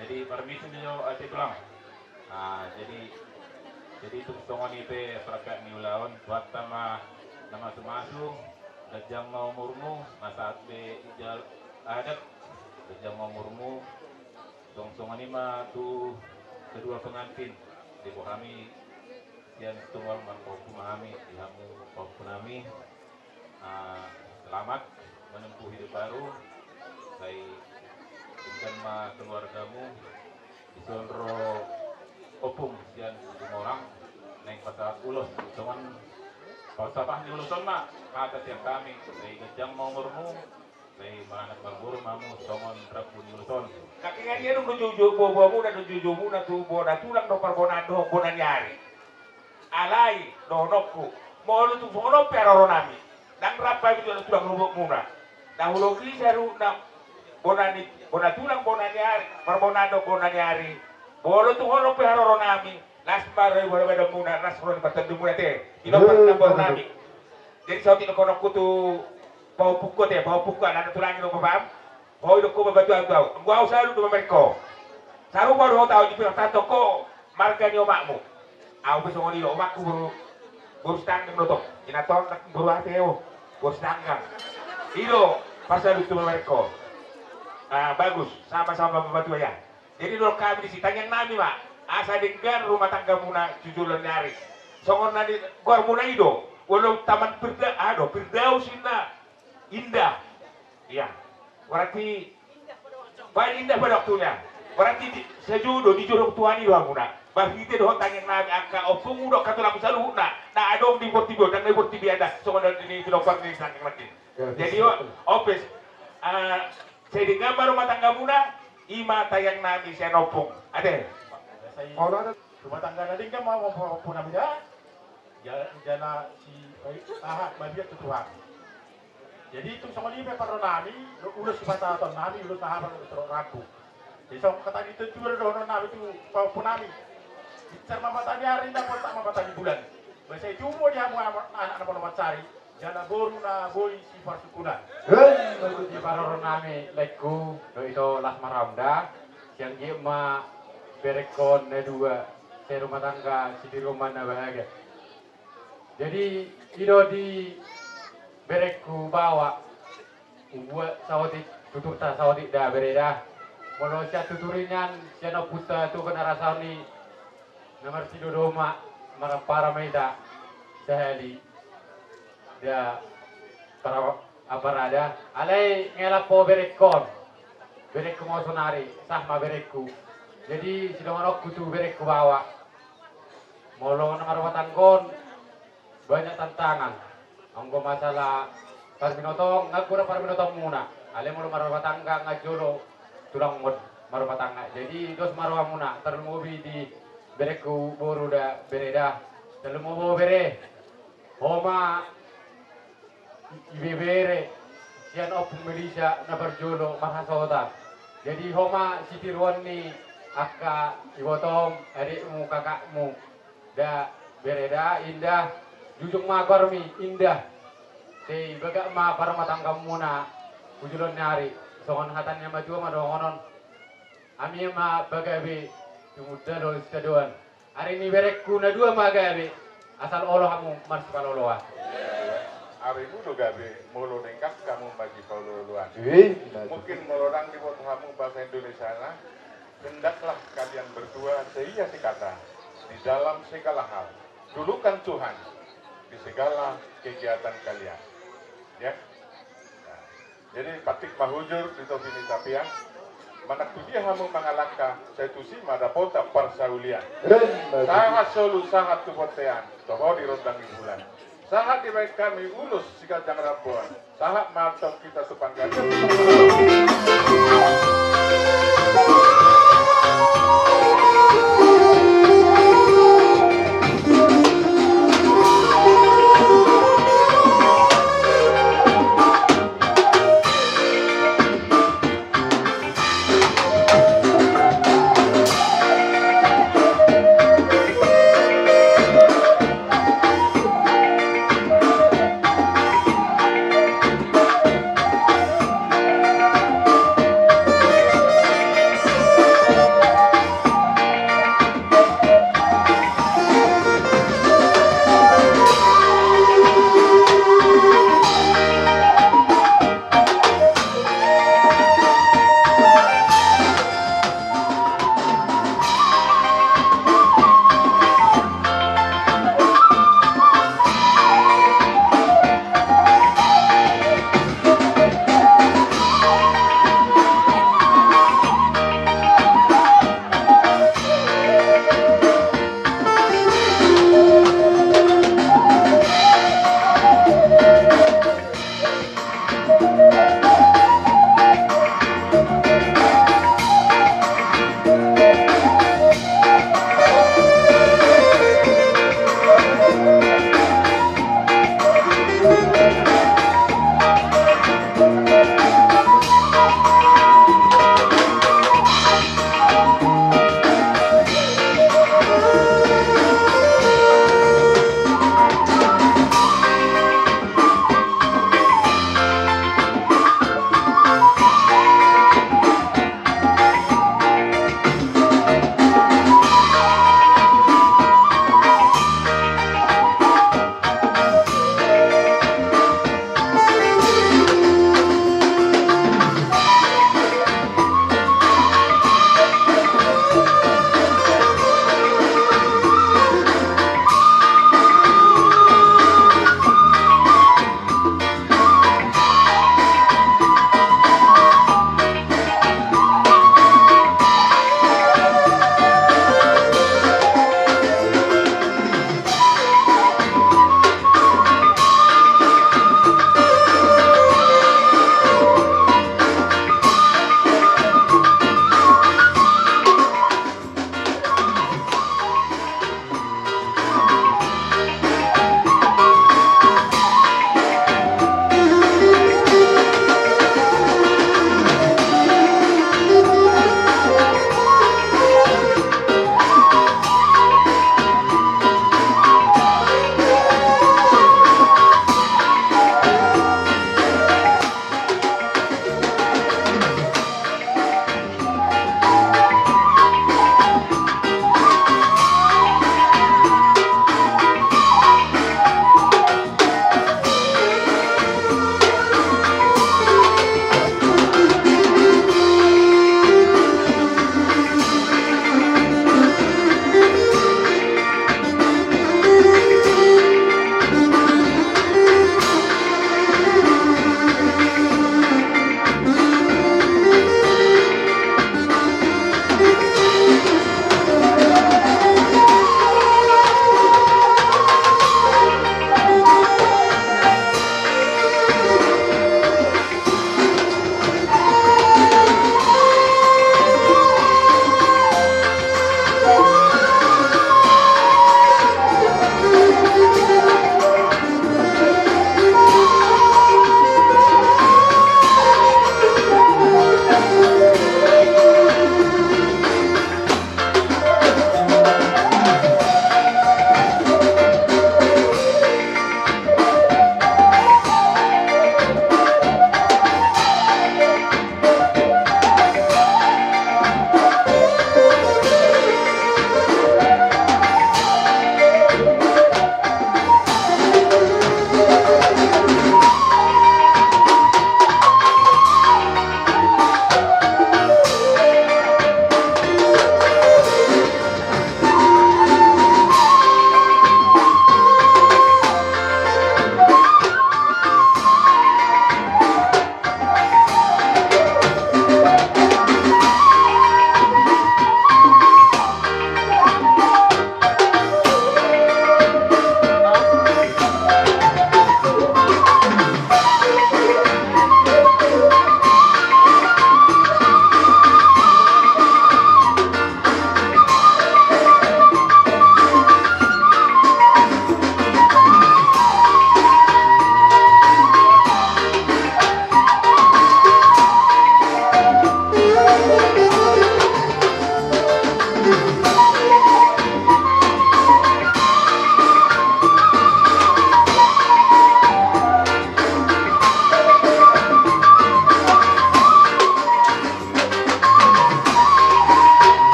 Jadi parmisi do ate tulang. Ah, jadi, jadi tung songon i pe parangkat ni ulaon, Tuhanta ma na masu-masu, ganjang ma umurmu, na sahat be dijalo adat, ganjang ma umurmu, tung songon i ma tu kedua pengantin, diboan hami sian Tumorang, pahompu ma hami di hamu pahompu nami. Ah, selamat menempuh hidup baru. Sai denggan ma keluargamu. Dison ro ompung sian Tumorang naeng pasahat ulos songon pasahat ni ulos on ma hata sian hami. Sai ganjang ma umurmu. Sai maranak marboru ma hamu songon rambu ni ulos on. Nangkining i adong do joujou, boa-boamuna do joujoumuna tu bona tulang do parbonaan dohot bona ni ari. Alai dohononku, molo tung songon on pe haroro nami, ndang rap hami tu bona tulang rorobotmuna. Na huloki saluhutna bona ni, bona tulang bona ni ari, parbonaan dohot bona ni ari. Molo tung songon on pe haroro nami, las ma ro di bona badanmuna, las ro di partanduanmuna ate. I do partanduan nami. Jadi saotik dohononku tu pahompungku ate, pahompungku, alana tulang i do bapam. Ho, didok ho batu-batu au. Anggo au salut do mamereng ho. Sarupa do ho tahu di pinartanto ho marga ni omakmu. Au pe songon i do omakku boru, boru Sitanggang do tong. Inanta on boru ate ho. Boru Sitanggang. I do parsalut tu mamereng ho. Ah, bagus. Sama-sama bapatuaon. Jadi dohot hami disi tangiang nami ma. Asa denggan rumah tanggamuna tu joloan ni ari. Songon na di goarmuna i do. Walau taman Firda-, ah, do, Firdaus inna. Indah. Iya. Berarti paling indah pada waktunya. Berarti di, sejodo, dijodohon Tuhan i do hamuna. Marhite dohot tangiang nami angka ompungmu dohot angka tulangmu saluhutna na adong di portibi on, ndang na di portibi enda, songon na di pinompar ni tangiang nami. Jadi, ompung, sai denggan ma rumah tanggamuna. I ma tangiang nami sian ompung. Ate. Rumah tangga na denggan ma ompung nami da. Jala si aha, mabiar tu Tuhan. Jadi tung songon i pe parro nami, ulos sipatahon nami, ulos na hapal, ulos torop rambu. Jadi songon hata ni natuatua do dohonon nami tu pahompu nami. Binsar ma mata ni ari, na poltak ma mata ni bulan. Boasa itubu di hamu anak na molo mansari, jala boru na boi siparsungkunan. Di parro nami, laengku, do ito las marhamba, sian giat ma berengkon na dua, sai rumah tangga sitiruon ma na bahagia. Jadi i do di berengku baoa, umbuat saotik tuturta saotik da bere da. Molo sian tutur i nian sian ompunta tu na rasahon i, na marsidodo ma, marampara ma hita sahali da para Apa rada, alai ngelap ho berengkon. Berengku ma sonari, sah ma berengku. Jadi sidonganonku tu berengku baoa. Molo na marumah tangga on banyak tantangan. Anggo masalah parbinoto, nga hurang parbinotomuna. Alai molo marumah tangga nga jolo tulang marumah tangga. Jadi dos ma rohamuna, tarlumobi di berengku boru da bere da. Tarlumobi ho bere. Ho ma ibebere sian Ompung Melisa na parjolo marhasohotan. Jadi ho ma sitiruon ni angka ibotom, adikmu, kakakmu. Da bere da, Indah, jujung ma goarmi, Indah. Sai bagak ma parrumatanggaonmuna tu joloan ni ari. Songon hata ni na matua ma dohonon. Hami ma pagabe, tumundalhon sitadoan. Ari ni berengku na dua ma gabe, asal olo hamu marsipaloloan. Arimu do gabe, molo denggan hamu marsipaolooloan. Mungkin molo ndang diboto hamu bahasa Indonesiana, hendaklah kalian berdua seia sekata di dalam segala hal. Dulukan Tuhan di segala kegiatan kalian. Ya. Nah. Jadi patik ma hujur di topi ni tapian. Manang tu dia hamu mangalangka, sai tusi ma dapotan parsaulian. Sahat solu sahat tu bontean, toho di rondang ni bulan. Sahat dibahen hami ulos siganjang rambuan. Sahat ma antong hita tu panggabean.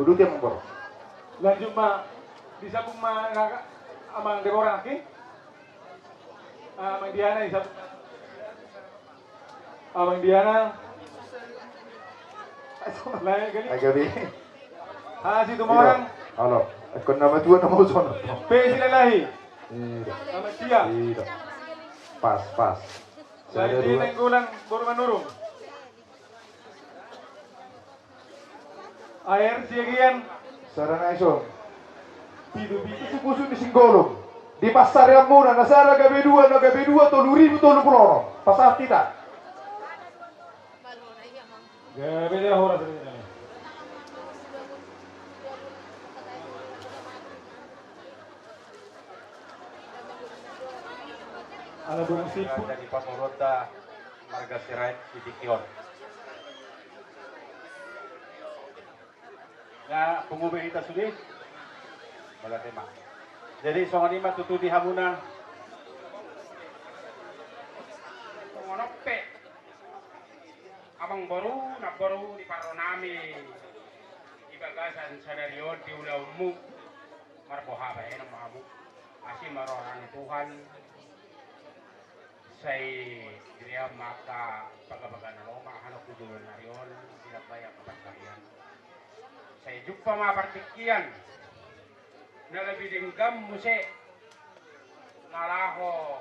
Dulu dia mempor. Lanjut ma, disambung ma, Amang Deborah, oke? Ah, Amang Diana disambung. Amang Diana. Lain kali. Agak be. Ah, situ orang. Halo. Ekon nama tua nama sono. Pe sila lahi. Iya. Sama dia. Iya. Pas, pas. Lain di Nainggolan, boru Manurung. Air siagian. Sada na ison. Pitu pitu si pusu ni singgolom. Di pasarian muna na sada gabe dua, na gabe dua, tolu ribu tolu pulu onom. Pasahat hita. Gabe dia horas. Ala burung siput. Jadi pamoruta marga Sirait di Tikion. Na pungu be hita sude. Bola tema. Jadi songon i ma tutu di hamuna. Songon on pe. Amang boru, namboru di parro nami. Di bagasan sadari on di ulaonmu. Marboha bahenon ma hamu. Asi ma roha ni Tuhan. Sai dilean ma angka pagabaga na lomak, hana hujulon ari on, dilambai angka parsahian. Sai jumpa ma partingkian na lebih denggan muse na laho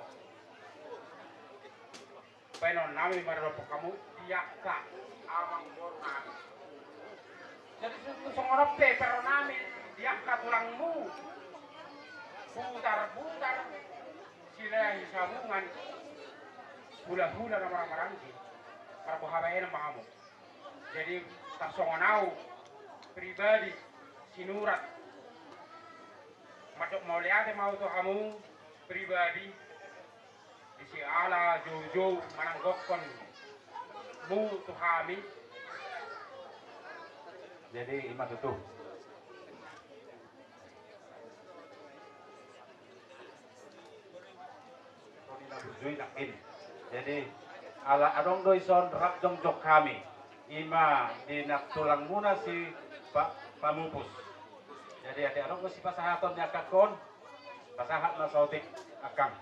baenon nami mardopak hamu di angka amang boru nami. Jadi tutu songon on pe parro nami di angka tulangmu. Butar-butar. Silahi sabungan, hula-hula na marang-maranggi, marboha baenon ma hamu. Jadi tarsongon au pribadi Sinurat, mandok mauliate ma au tu hamu pribadi, disi ala joujou manang gokhonmu tu hami. Jadi i ma tutu. Jadi ala adong do ison rap jongjong hami, i ma di na tulangmuna si pa-, Pamupus. Jadi ate adong do sipasahaton ni angkangkon, pasahat ma saotik angkang.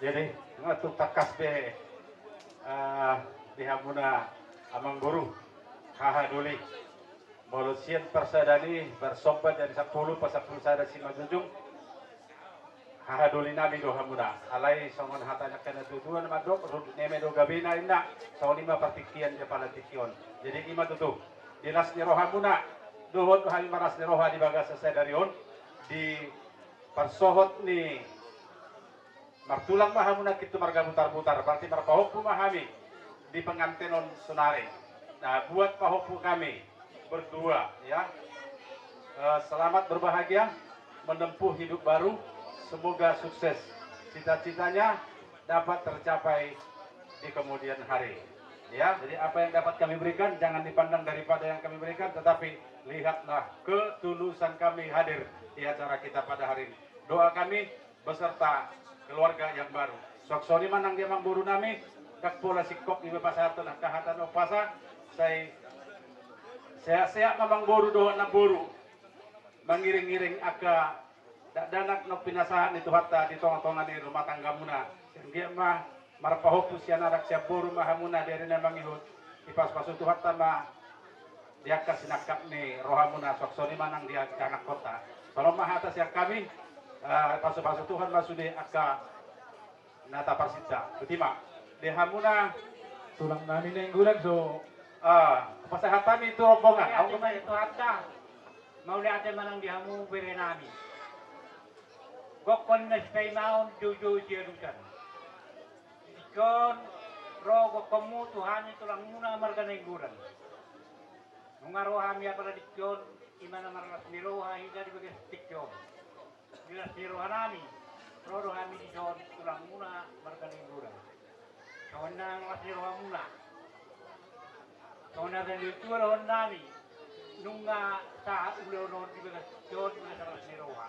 Jadi, nga tung tangkas be, eh, di hamuna amang boru, haha doli. Molo sian parsadaan i, parsomba jadi sampulu, pasampulu sada simanjujung. Haha doli nami do hamuna. Alai songon hata ni angka na tuatua na mandok, rundut ni eme do gabena inna, songon i ma partingkian di apala tingki on. Jadi i ma tutu, di las ni rohamuna, dohot hami marlas ni roha di bagasan sadari on, di parsohot ni martulang ma hamu nangkin tu marga Butarbutar, berarti marpahompu ma hami di penganten on sonari. Nah, buat pahompu kami berdua, ya. Eh, selamat berbahagia menempuh hidup baru. Semoga sukses. Cita-citanya dapat tercapai di kemudian hari. Ya, jadi apa yang dapat kami berikan jangan dipandang daripada yang kami berikan, tetapi lihatlah ketulusan kami hadir di acara kita pada hari ini. Doa kami beserta keluarga yang baru. Suang songon i ma nang di amang boru nami, ndang pola singkop dipasahathon angka hata na umpasa, sai sehat-sehat ma amang boru dohot namboru. Mangiring-iring angka dakdanak na pinasahat ni Tuhanta di tonga-tonga ni rumah tanggamuna. Sai anggiat ma marpahompu sian anak sian boru ma hamuna di ari na mangihut. Dipasupasu Tuhanta ma di angka sinangkap ni rohamuna, suang songon i ma nang di angka anakkonta. Songon on ma hata sian hami, eh, pasupasu Tuhan ma sude angka na taparsinta. Botima. Di hamuna tulang nami Nainggolan so, eh, pasahat hami tu rombongan. Mauliate ma di Tuhanta. Mauliate ma nang di hamu bere nami. Gokhon na sipaimaon, joujou sialusan. Dison ro gokhonmu tu hami tulangmuna marga Nainggolan. Nunga ro hami apala dison, i ma na marlas ni roha hita di bagasan tingki on. Di las ni roha nami, Ro do hami dison, tulang muna marga Nainggolan. Songon na las ni rohamuna. Songon na tua dohononnami. Nunga sahat ulaon on di bagas, di bagas las ni roha.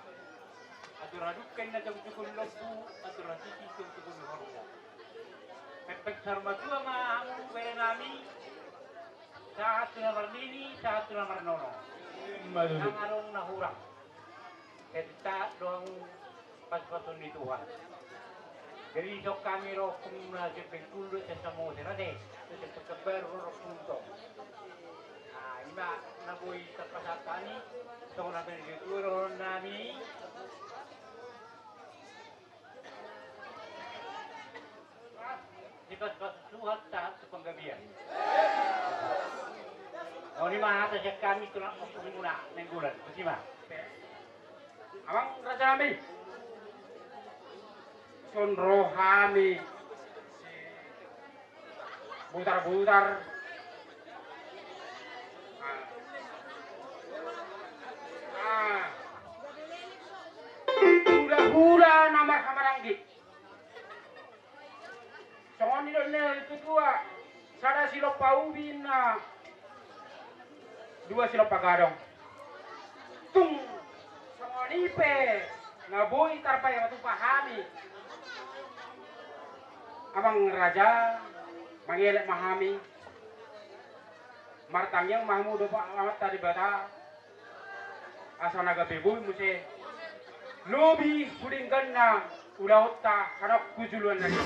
Atur aduk kan na tong tukun lombu, atur aduk tong tukun horbo. Pepek saur matua ma hamu berenami. Sahat tu na marnini, sahat tu na marnono. Nang adong na hurang. Sehat do hamu pasupasu ni Tuhan. Jadi songon hami ro, hamu na sian Bengkulu, sian Samosir ate, sian Pekanbaru ro hamu tong. Nah, ima na boi tarpasahat hami, songon na tua dohononnami. Di pas-pas Tuhan sahat tu panggabean. Songon i ma hata sian hami tulang ompung muna Nainggolan. Botima. Amang rajanami. Songon ro hami. Butar-butar. Ah. Hula-hula na marhamaranggi. Songon nidok ni natuatua, sada silompa ubi ninna, dua silompa gadong. Tung songon i pe na boi tarpatupa hami. Amang raja, mangelek ma hami. Martangiang ma hamu dompak Amanta Debata. Asa na gabe boi muse lobi hu dengganna ulaonta hanok hu joloan na ro.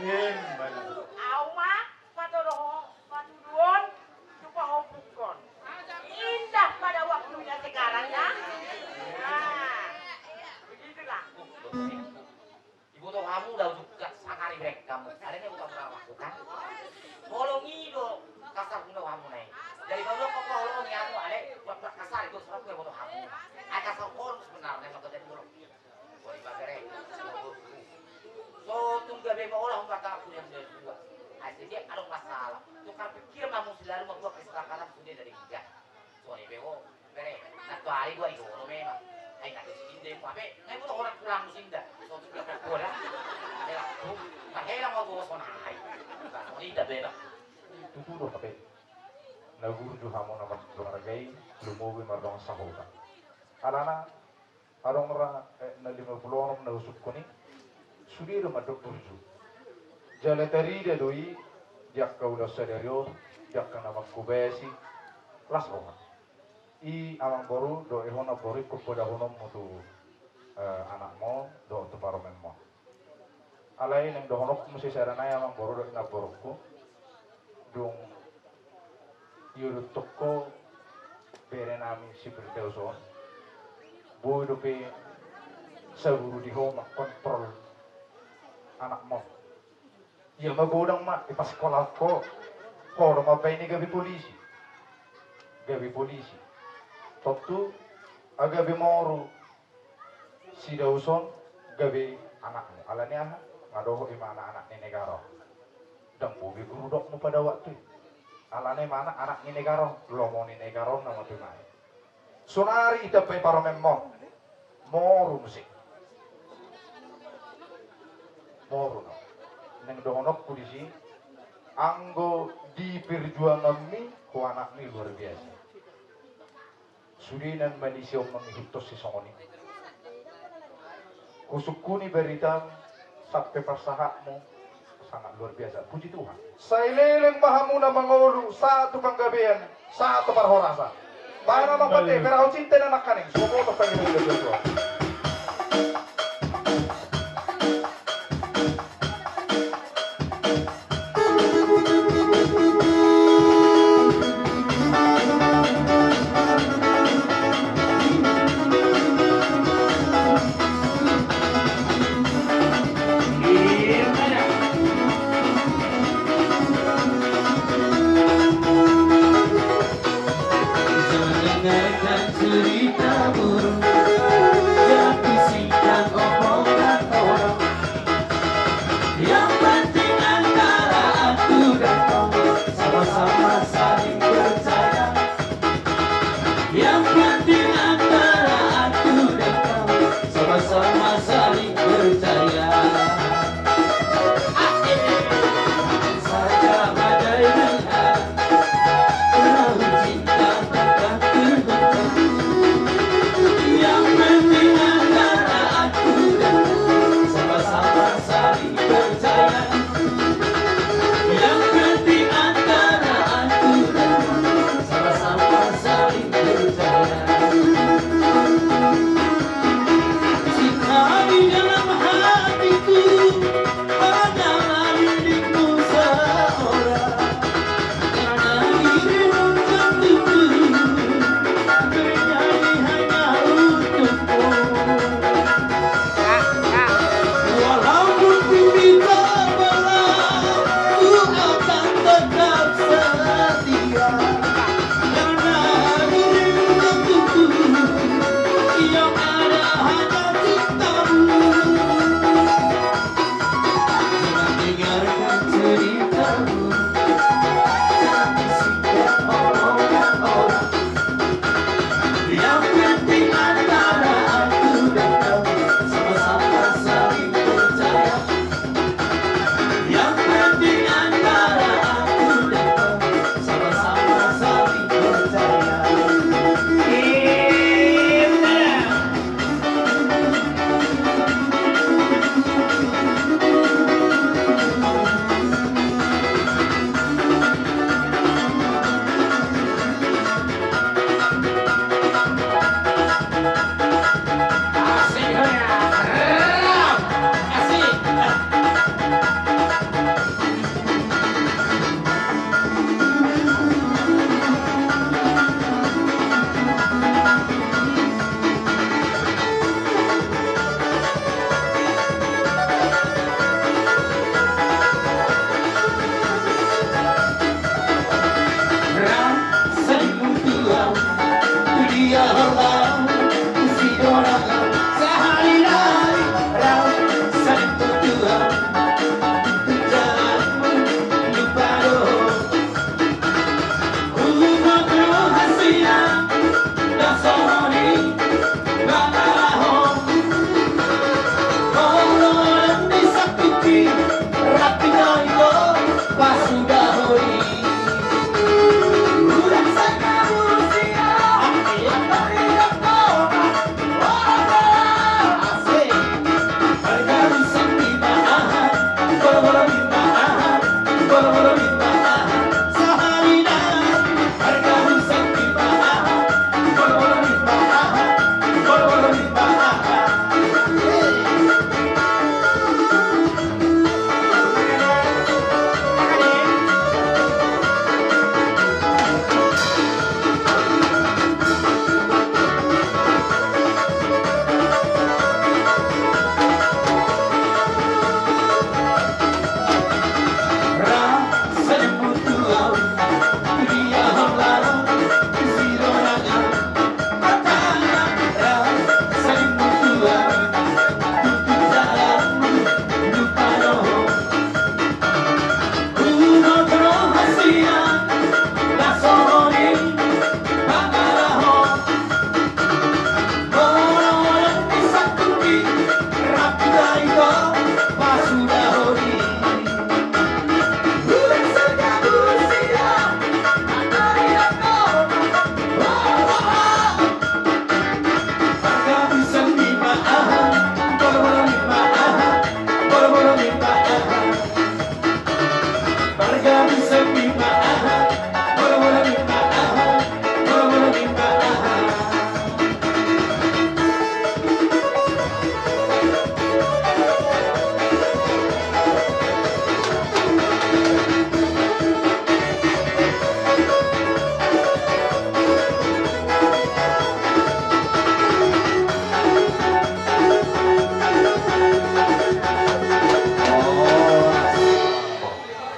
Ahu ma patodo ho, patuduhon tu pahompungkon. Indah pada waktunya sekarang, ya. Nah, begitulah. Iboto hamu do au jungkat sangari berek hamu. Alai na iboto hamu na laku kan. Holong i do kasar muna hamu na i. Jadi kalau kau holong i hamu alai buat buat kasar itu sebab gue iboto hamu. Ai kasar holong sebenarnya maka jadi holong. Wah, ibagare. So tung gabe ma olah umbata aku yang dari dua. Ai sedia adong masalah. Tukar pikir hamu selalu membuat kesepakatan sudah dari tiga. Songon i pe ho, bere, na tuari dua i do memang. Ai na do siginda i, hape na iboto ho na pulang siginda. Sotu bilang ho da. Helang tu, na helang ho tu sonai. Songon i da bere. Tutu do hape. Na burju hamu na marjuara gai, lumobi mardongan sahuta. Alana, adong ra, eh, na lima pulu onom na husungkun i, sude do mandok burju. Jala tarida do i, di angka ulaon sadari on, di angka na manghobasi, las roha. I amang boru, dohot ho namboru, ingkon podahononmu tu, eh, anakmu, dohot tu parumaenmu. Alai naeng dohononku muse sada nai amang boru dohot namborungku. Dung iodothon ho bere nami si Firdaus on, boi dope saburu di ho mangkontrol anakmu. Ia magodang ma, ipaskolahon ho. Ho do mambaen i gabe polisi. Gabe polisi. Tontu, a gabe moru si Daus on gabe anakmu. Alani aha? Nga dohot i ma anak-anak ni negara on. Ndang boi be guru dokmu pada waktu i. Alani ma anak-anak ni negara on, lomo ni negara on nama tumae. Sonari itambai parumaenmu. Moru muse. Moru na. Naeng dohononku disi, anggo di perjuanganmi, ho anakmi luar biasa. Sude nan manise on mangihuthon si songon i. Husungkuni barita sampe parsahatmu sangat luar biasa. Puji Tuhan. Sai leleng ma hamu na mangolu, sahat tu panggabean, sahat tu parhorasan. Bahen amang pande, perahu cinta na nangkaning. Sopo to panggabean.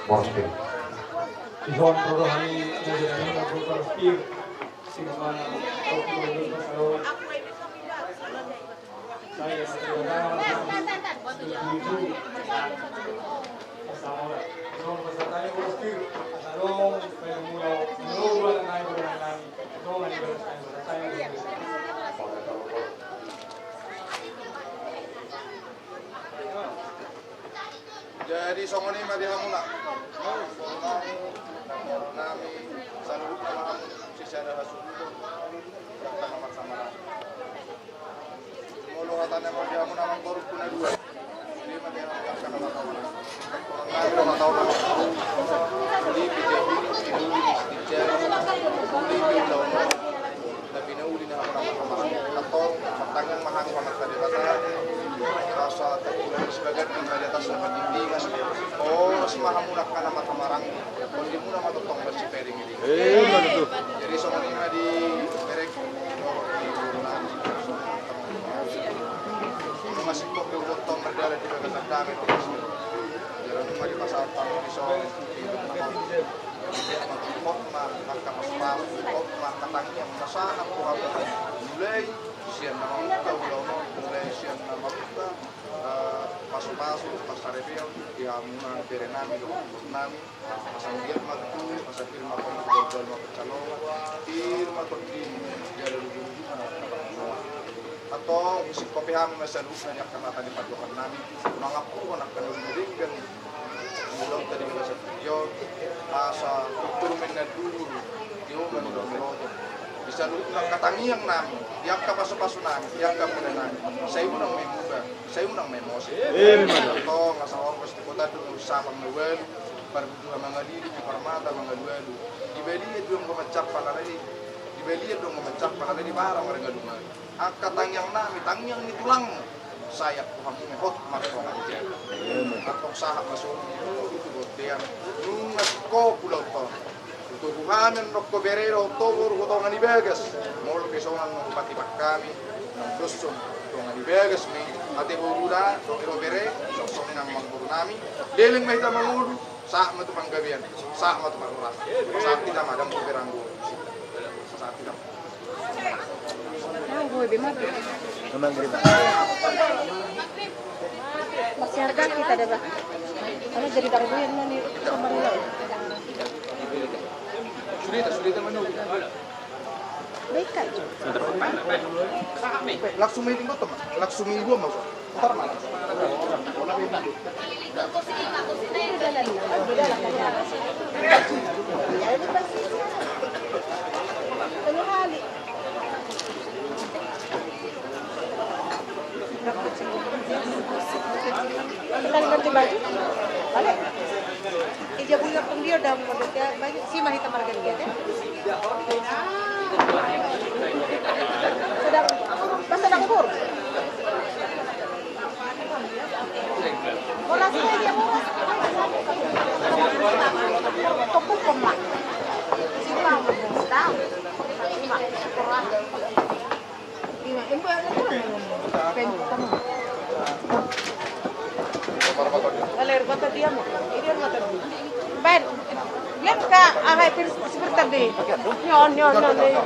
Boros pir. Ihon roro hami, boros pir. Sing mana? Oke, boros pir. Jadi songon i ma di hamuna. Nami saluhutna ma hamu sisada hasuhuton. Molo hata ni amang di hamuna, amang borungku na dua. Jadi ma di hamuna, angka na marhahamaranggi. Nami do hataon. Lipi jabu, lipi jabu, lipi ulaon. Tapi na uli ni hamuna marhahamaranggi. Antong martangiang ma hami tu Amanta Debata, asa tarpinangi sibagas na di atasna pardingdingan. Horas ma hamuna angka na marhahamaranggi. Tondimuna ma tongtong marsiparingiringi. Jadi songon i ma di berengku. Nunga singkop do huboto mardalan di bagasan dame do. Jala nunga dipasahat hamu dison. Hot ma angka pasupasu, hot ma angka tangiang, pasahat tu hamu. Mulai sian na mamungka ulaon on, mulai sian na mamungka, eh, pasupasu, pansaripeon di hamuna berenami dohot boruonami. Asa anggiat ma tutu, asa pir ma hamu, pir ma pansalongan, pir ma tondimuna jala lujulujuna. Antong husingkopi hamu ma saluhutna di angka hata ni pandohannami, mangampuhon angka na uli na denggan. Molo ta di bagasan tingki on, asa turtur ma inna duhur, tio ma inna loto. Di saluhutna angka tangiangnami, di angka pasupasunami, di angka mudanami, sai unang ma i muba, sai unang ma i mose. Antong asa ongkos di kota do na sapang na ualu, parbuduha mangalili, di parmata mangalualu. Di balian do anggo mansapal alai, di balian do anggo mansapal alai, di barang marngalungalu. Angka tangiangnami, tangiang ni tulangmu, sai tu hamu ma i hot martonga ni jabu. Antong sahat ma songon i tu bontean, nunga singkop ulaonta on. Tubu hami annon ho bere dohot ho boru, ho tonga ni bagas. Molo pe songon na hupatipak hami, na doshon tonga ni bagas ma i, ate boru da, songon i ro bere, songon i nang amang borunami. Leleng ma hita mangolu, sahat ma tu panggabean, sahat ma tu parhorasan. Sahat hita ma, dang tu beranggo. Sahat hita ma. Memang gue be mati. Memang gue be mati. Masih harga kita deh, Bang. Karena jadi darboyan mah nih sama lu. Sudah, sudah, mana? Baik aja. Langsung meeting kau, teman. Langsung minggu, Mas. Ntar, Mas. Kita ganti baju. Balik. Ija buya pun dia udah mau dia baju. Si mah hitam harga dia, deh. Sedang, pas sedang kur. Ben, lihat ka, aha, seperti tadi. Nyon, nyon, nyon, nyon.